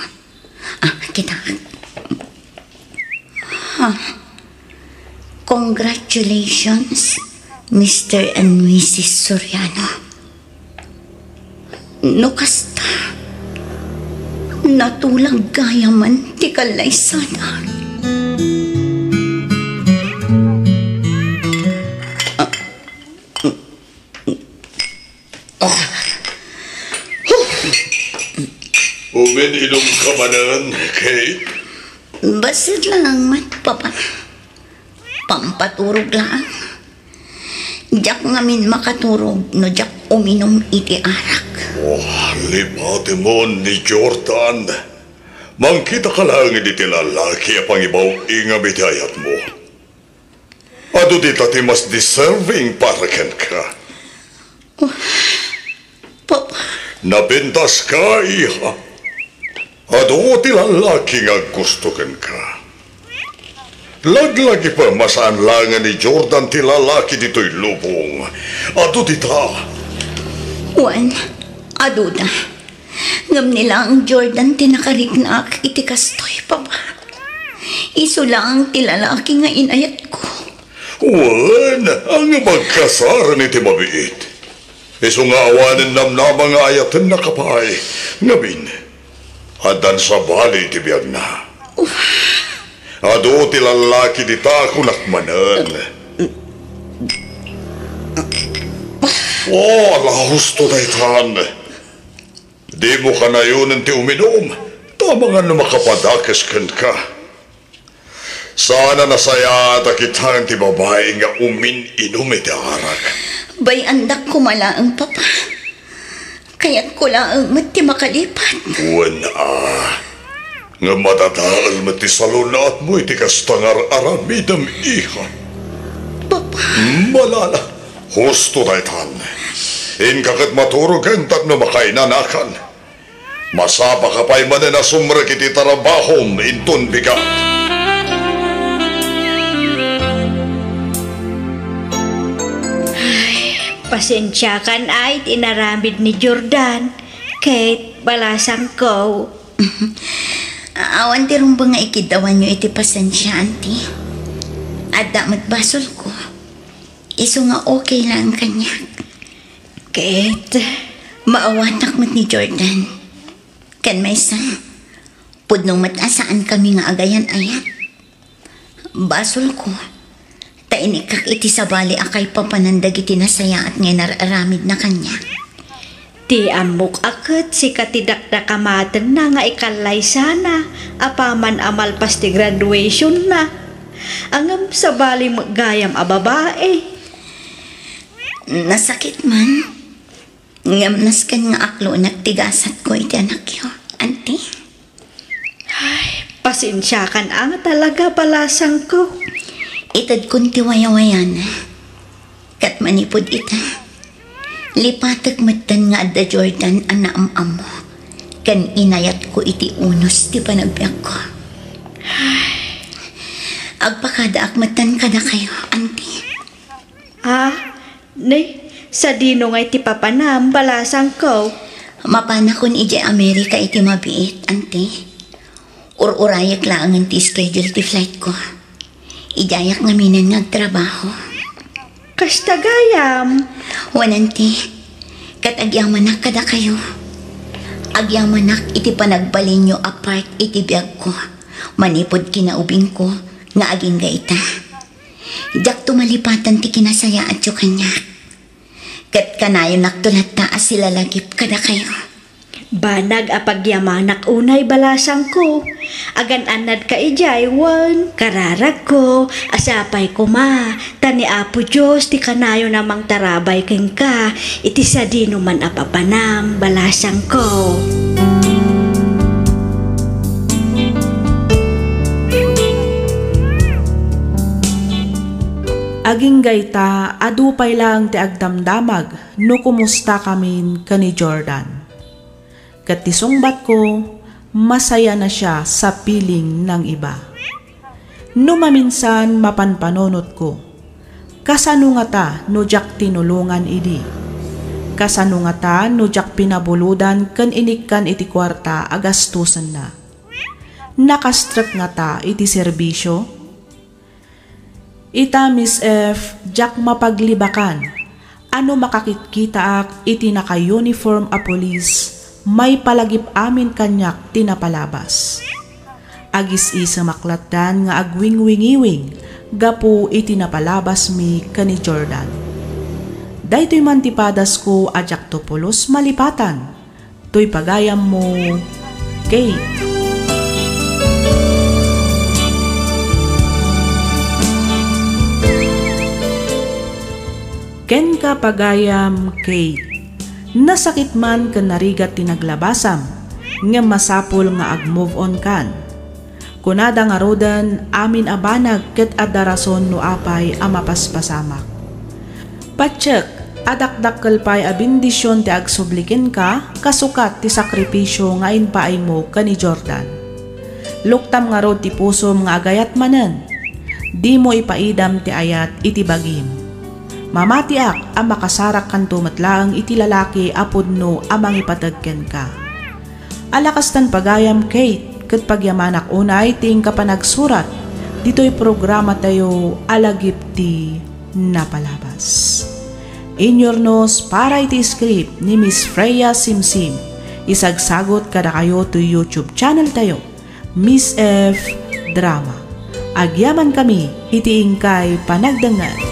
Ah, kita. Ha? Congratulations, Mister and Missus Soriano. No kasta, natulag gayamen ti kallaysada. Umin-inumka manen, Kate? Bassit lang met, Papa. Pampaturog lang. Diak ngamin makaturog no diak uminum iti arak. Oh, lipatemon ni Jordan. Mangkitaka laeng iti lalaki a pangibaw-ingam iti ayatmo. Adu dita ti mas deserving para kenka. Papa. Napintaska, iha. Adu ti lalaki nga aggusto kenka. Laglagipem a saan laengen ni Jordan ti lalaki ditoy lubong. Adu dita. Wen, aduda. Ngem ni laeng Jordan ti nakariknaak iti kastoy, Papa. Isu laeng ti lalaki nga inayatko. Wen, ngem agkasaran iti mabiit. Isu nga awanen namnama nga ayatennaka pay. Ngamin, addan sabali iti biagna. Adu ti lalaki dita, kunak manen. Oh, ala, husto daytan. Dimo kanayonen ti uminum, ta amangan no makapadakes kenka. Saan a nasayaat a kitaen ti babai nga umin-inum iti arak. Bay-andak koma laeng, Papa. Kayatko laeng met ti makalipat. Wen a. Ngem madadael met ti salun-atmo iti kasta nga ar-aramidem, iha. Papa. Malala, husto daytan. Inka ket maturogen tapno makainanakan. Masapaka pay manen a sumrek iti trabahom inton bigat. Ay, pasensiakan ay ti inaramid ni Jordan. Kate, balasangko. Awan ti rumbeng nga ikiddawanyo iti pasensia, Auntie. Adda met basolko. Isu nga okay lang kaniak. Kate, maawatak met ni Jordan. Ken maysa, pudno met a saankami nga agayan-ayat. Basolko, ta inikkak iti sabali a kaipapanan dagiti nasayaat nga inar-aramidna kaniak. Ti ammok a ket sika ti dakdakamatenna nga ikallaysana apaman a malpas ti graduationna. Ngem sabali met gayam a babai. Nasakit man, ngem nasken nga aklonak ti gasatko iti anakyo, Auntie. Ay, pasensiakan a nga talaga, balasangko. Itedkon ti wayawayana. Ket manipud ita, lipatek metten nga adda Jordan a naam-ammo ken inayatko iti unos ti panagbiagko. Agpakadaak metten kadakayo, Auntie. Ah, ne, sadino ngay ti papanam, balasangko? Mapanakon idiay Amerika iti mabiit, Auntie. Ur-urayek laengen ti schedule ti flightko. Idiayak ngaminen nga agtrabaho. Kasta gayam? Wen, Auntie. Ket agyamanak kadakayo. Agyamanak iti panagbalinyo a part iti biagko manipud kinaubingko nga agingga ita. Diakto malipatan ti kinasayaatyo kaniak. Ket kanayonakto latta a silalagip kadakayo. Banag a pagyamanak unay, balasangko. Agan-annadka idiay wen kararagko a sapay koma, ta ni Apo Dios ti kanayon a mangtarabay kenka iti sadinoman a papanam, balasangko. Agingga ita, adu pay laeng ti agdamdamag no kumustakamin ken ni Jordan. Ket ti sungbatko, masayana sia sa piling nang iba. No maminsan mapanpanunotko, kasano ngata no diak tinulongan idi? Kasano ngata no diak pinabulodan ken inikkan iti kuarta a gastusenna? Nakastrek ngata iti serbisio? Ita, Miss F, diak mapaglibakan a no makakitkitaak iti naka-uniform a pulis, maipalagip amin kaniak ti napalabas. Agis-isemak lattan nga agwingwingiwing gapu iti napalabasmi ken ni Jordan. Daytoy man ti padasko a diakto pulos malipatan. Toy pagayammo, Kate. Kenka, pagayam Kate, nasakit man ken narigat ti naglabasam, ngem masapul nga ag-move on kan. Kunada ngaruden, amin a banag ket adda rason no apay a mapaspasamak. Patiek a dakdakkel pay a bendision ti agsubli kenka kasukat ti sakripisio nga impaaymo ken ni Jordan. Luktam ngarud ti pusom nga agayat manen. Dimo ipaidam ti ayat iti bagim. Mamatiak a makasarakkanto met laeng iti lalaki a pudno a mangipateg kenka. Ala kastan, pagayam Kate, ket pagyamanak unay ti inka panagsurat ditoy programatayo a Lagip ti Napalabas. Inyurnos para iti script ni Miss Freya Simsim. Isagsagut kadakayo toy YouTube channel tayo, Miss F Drama. Agyamankami iti inkay panagdengngeg.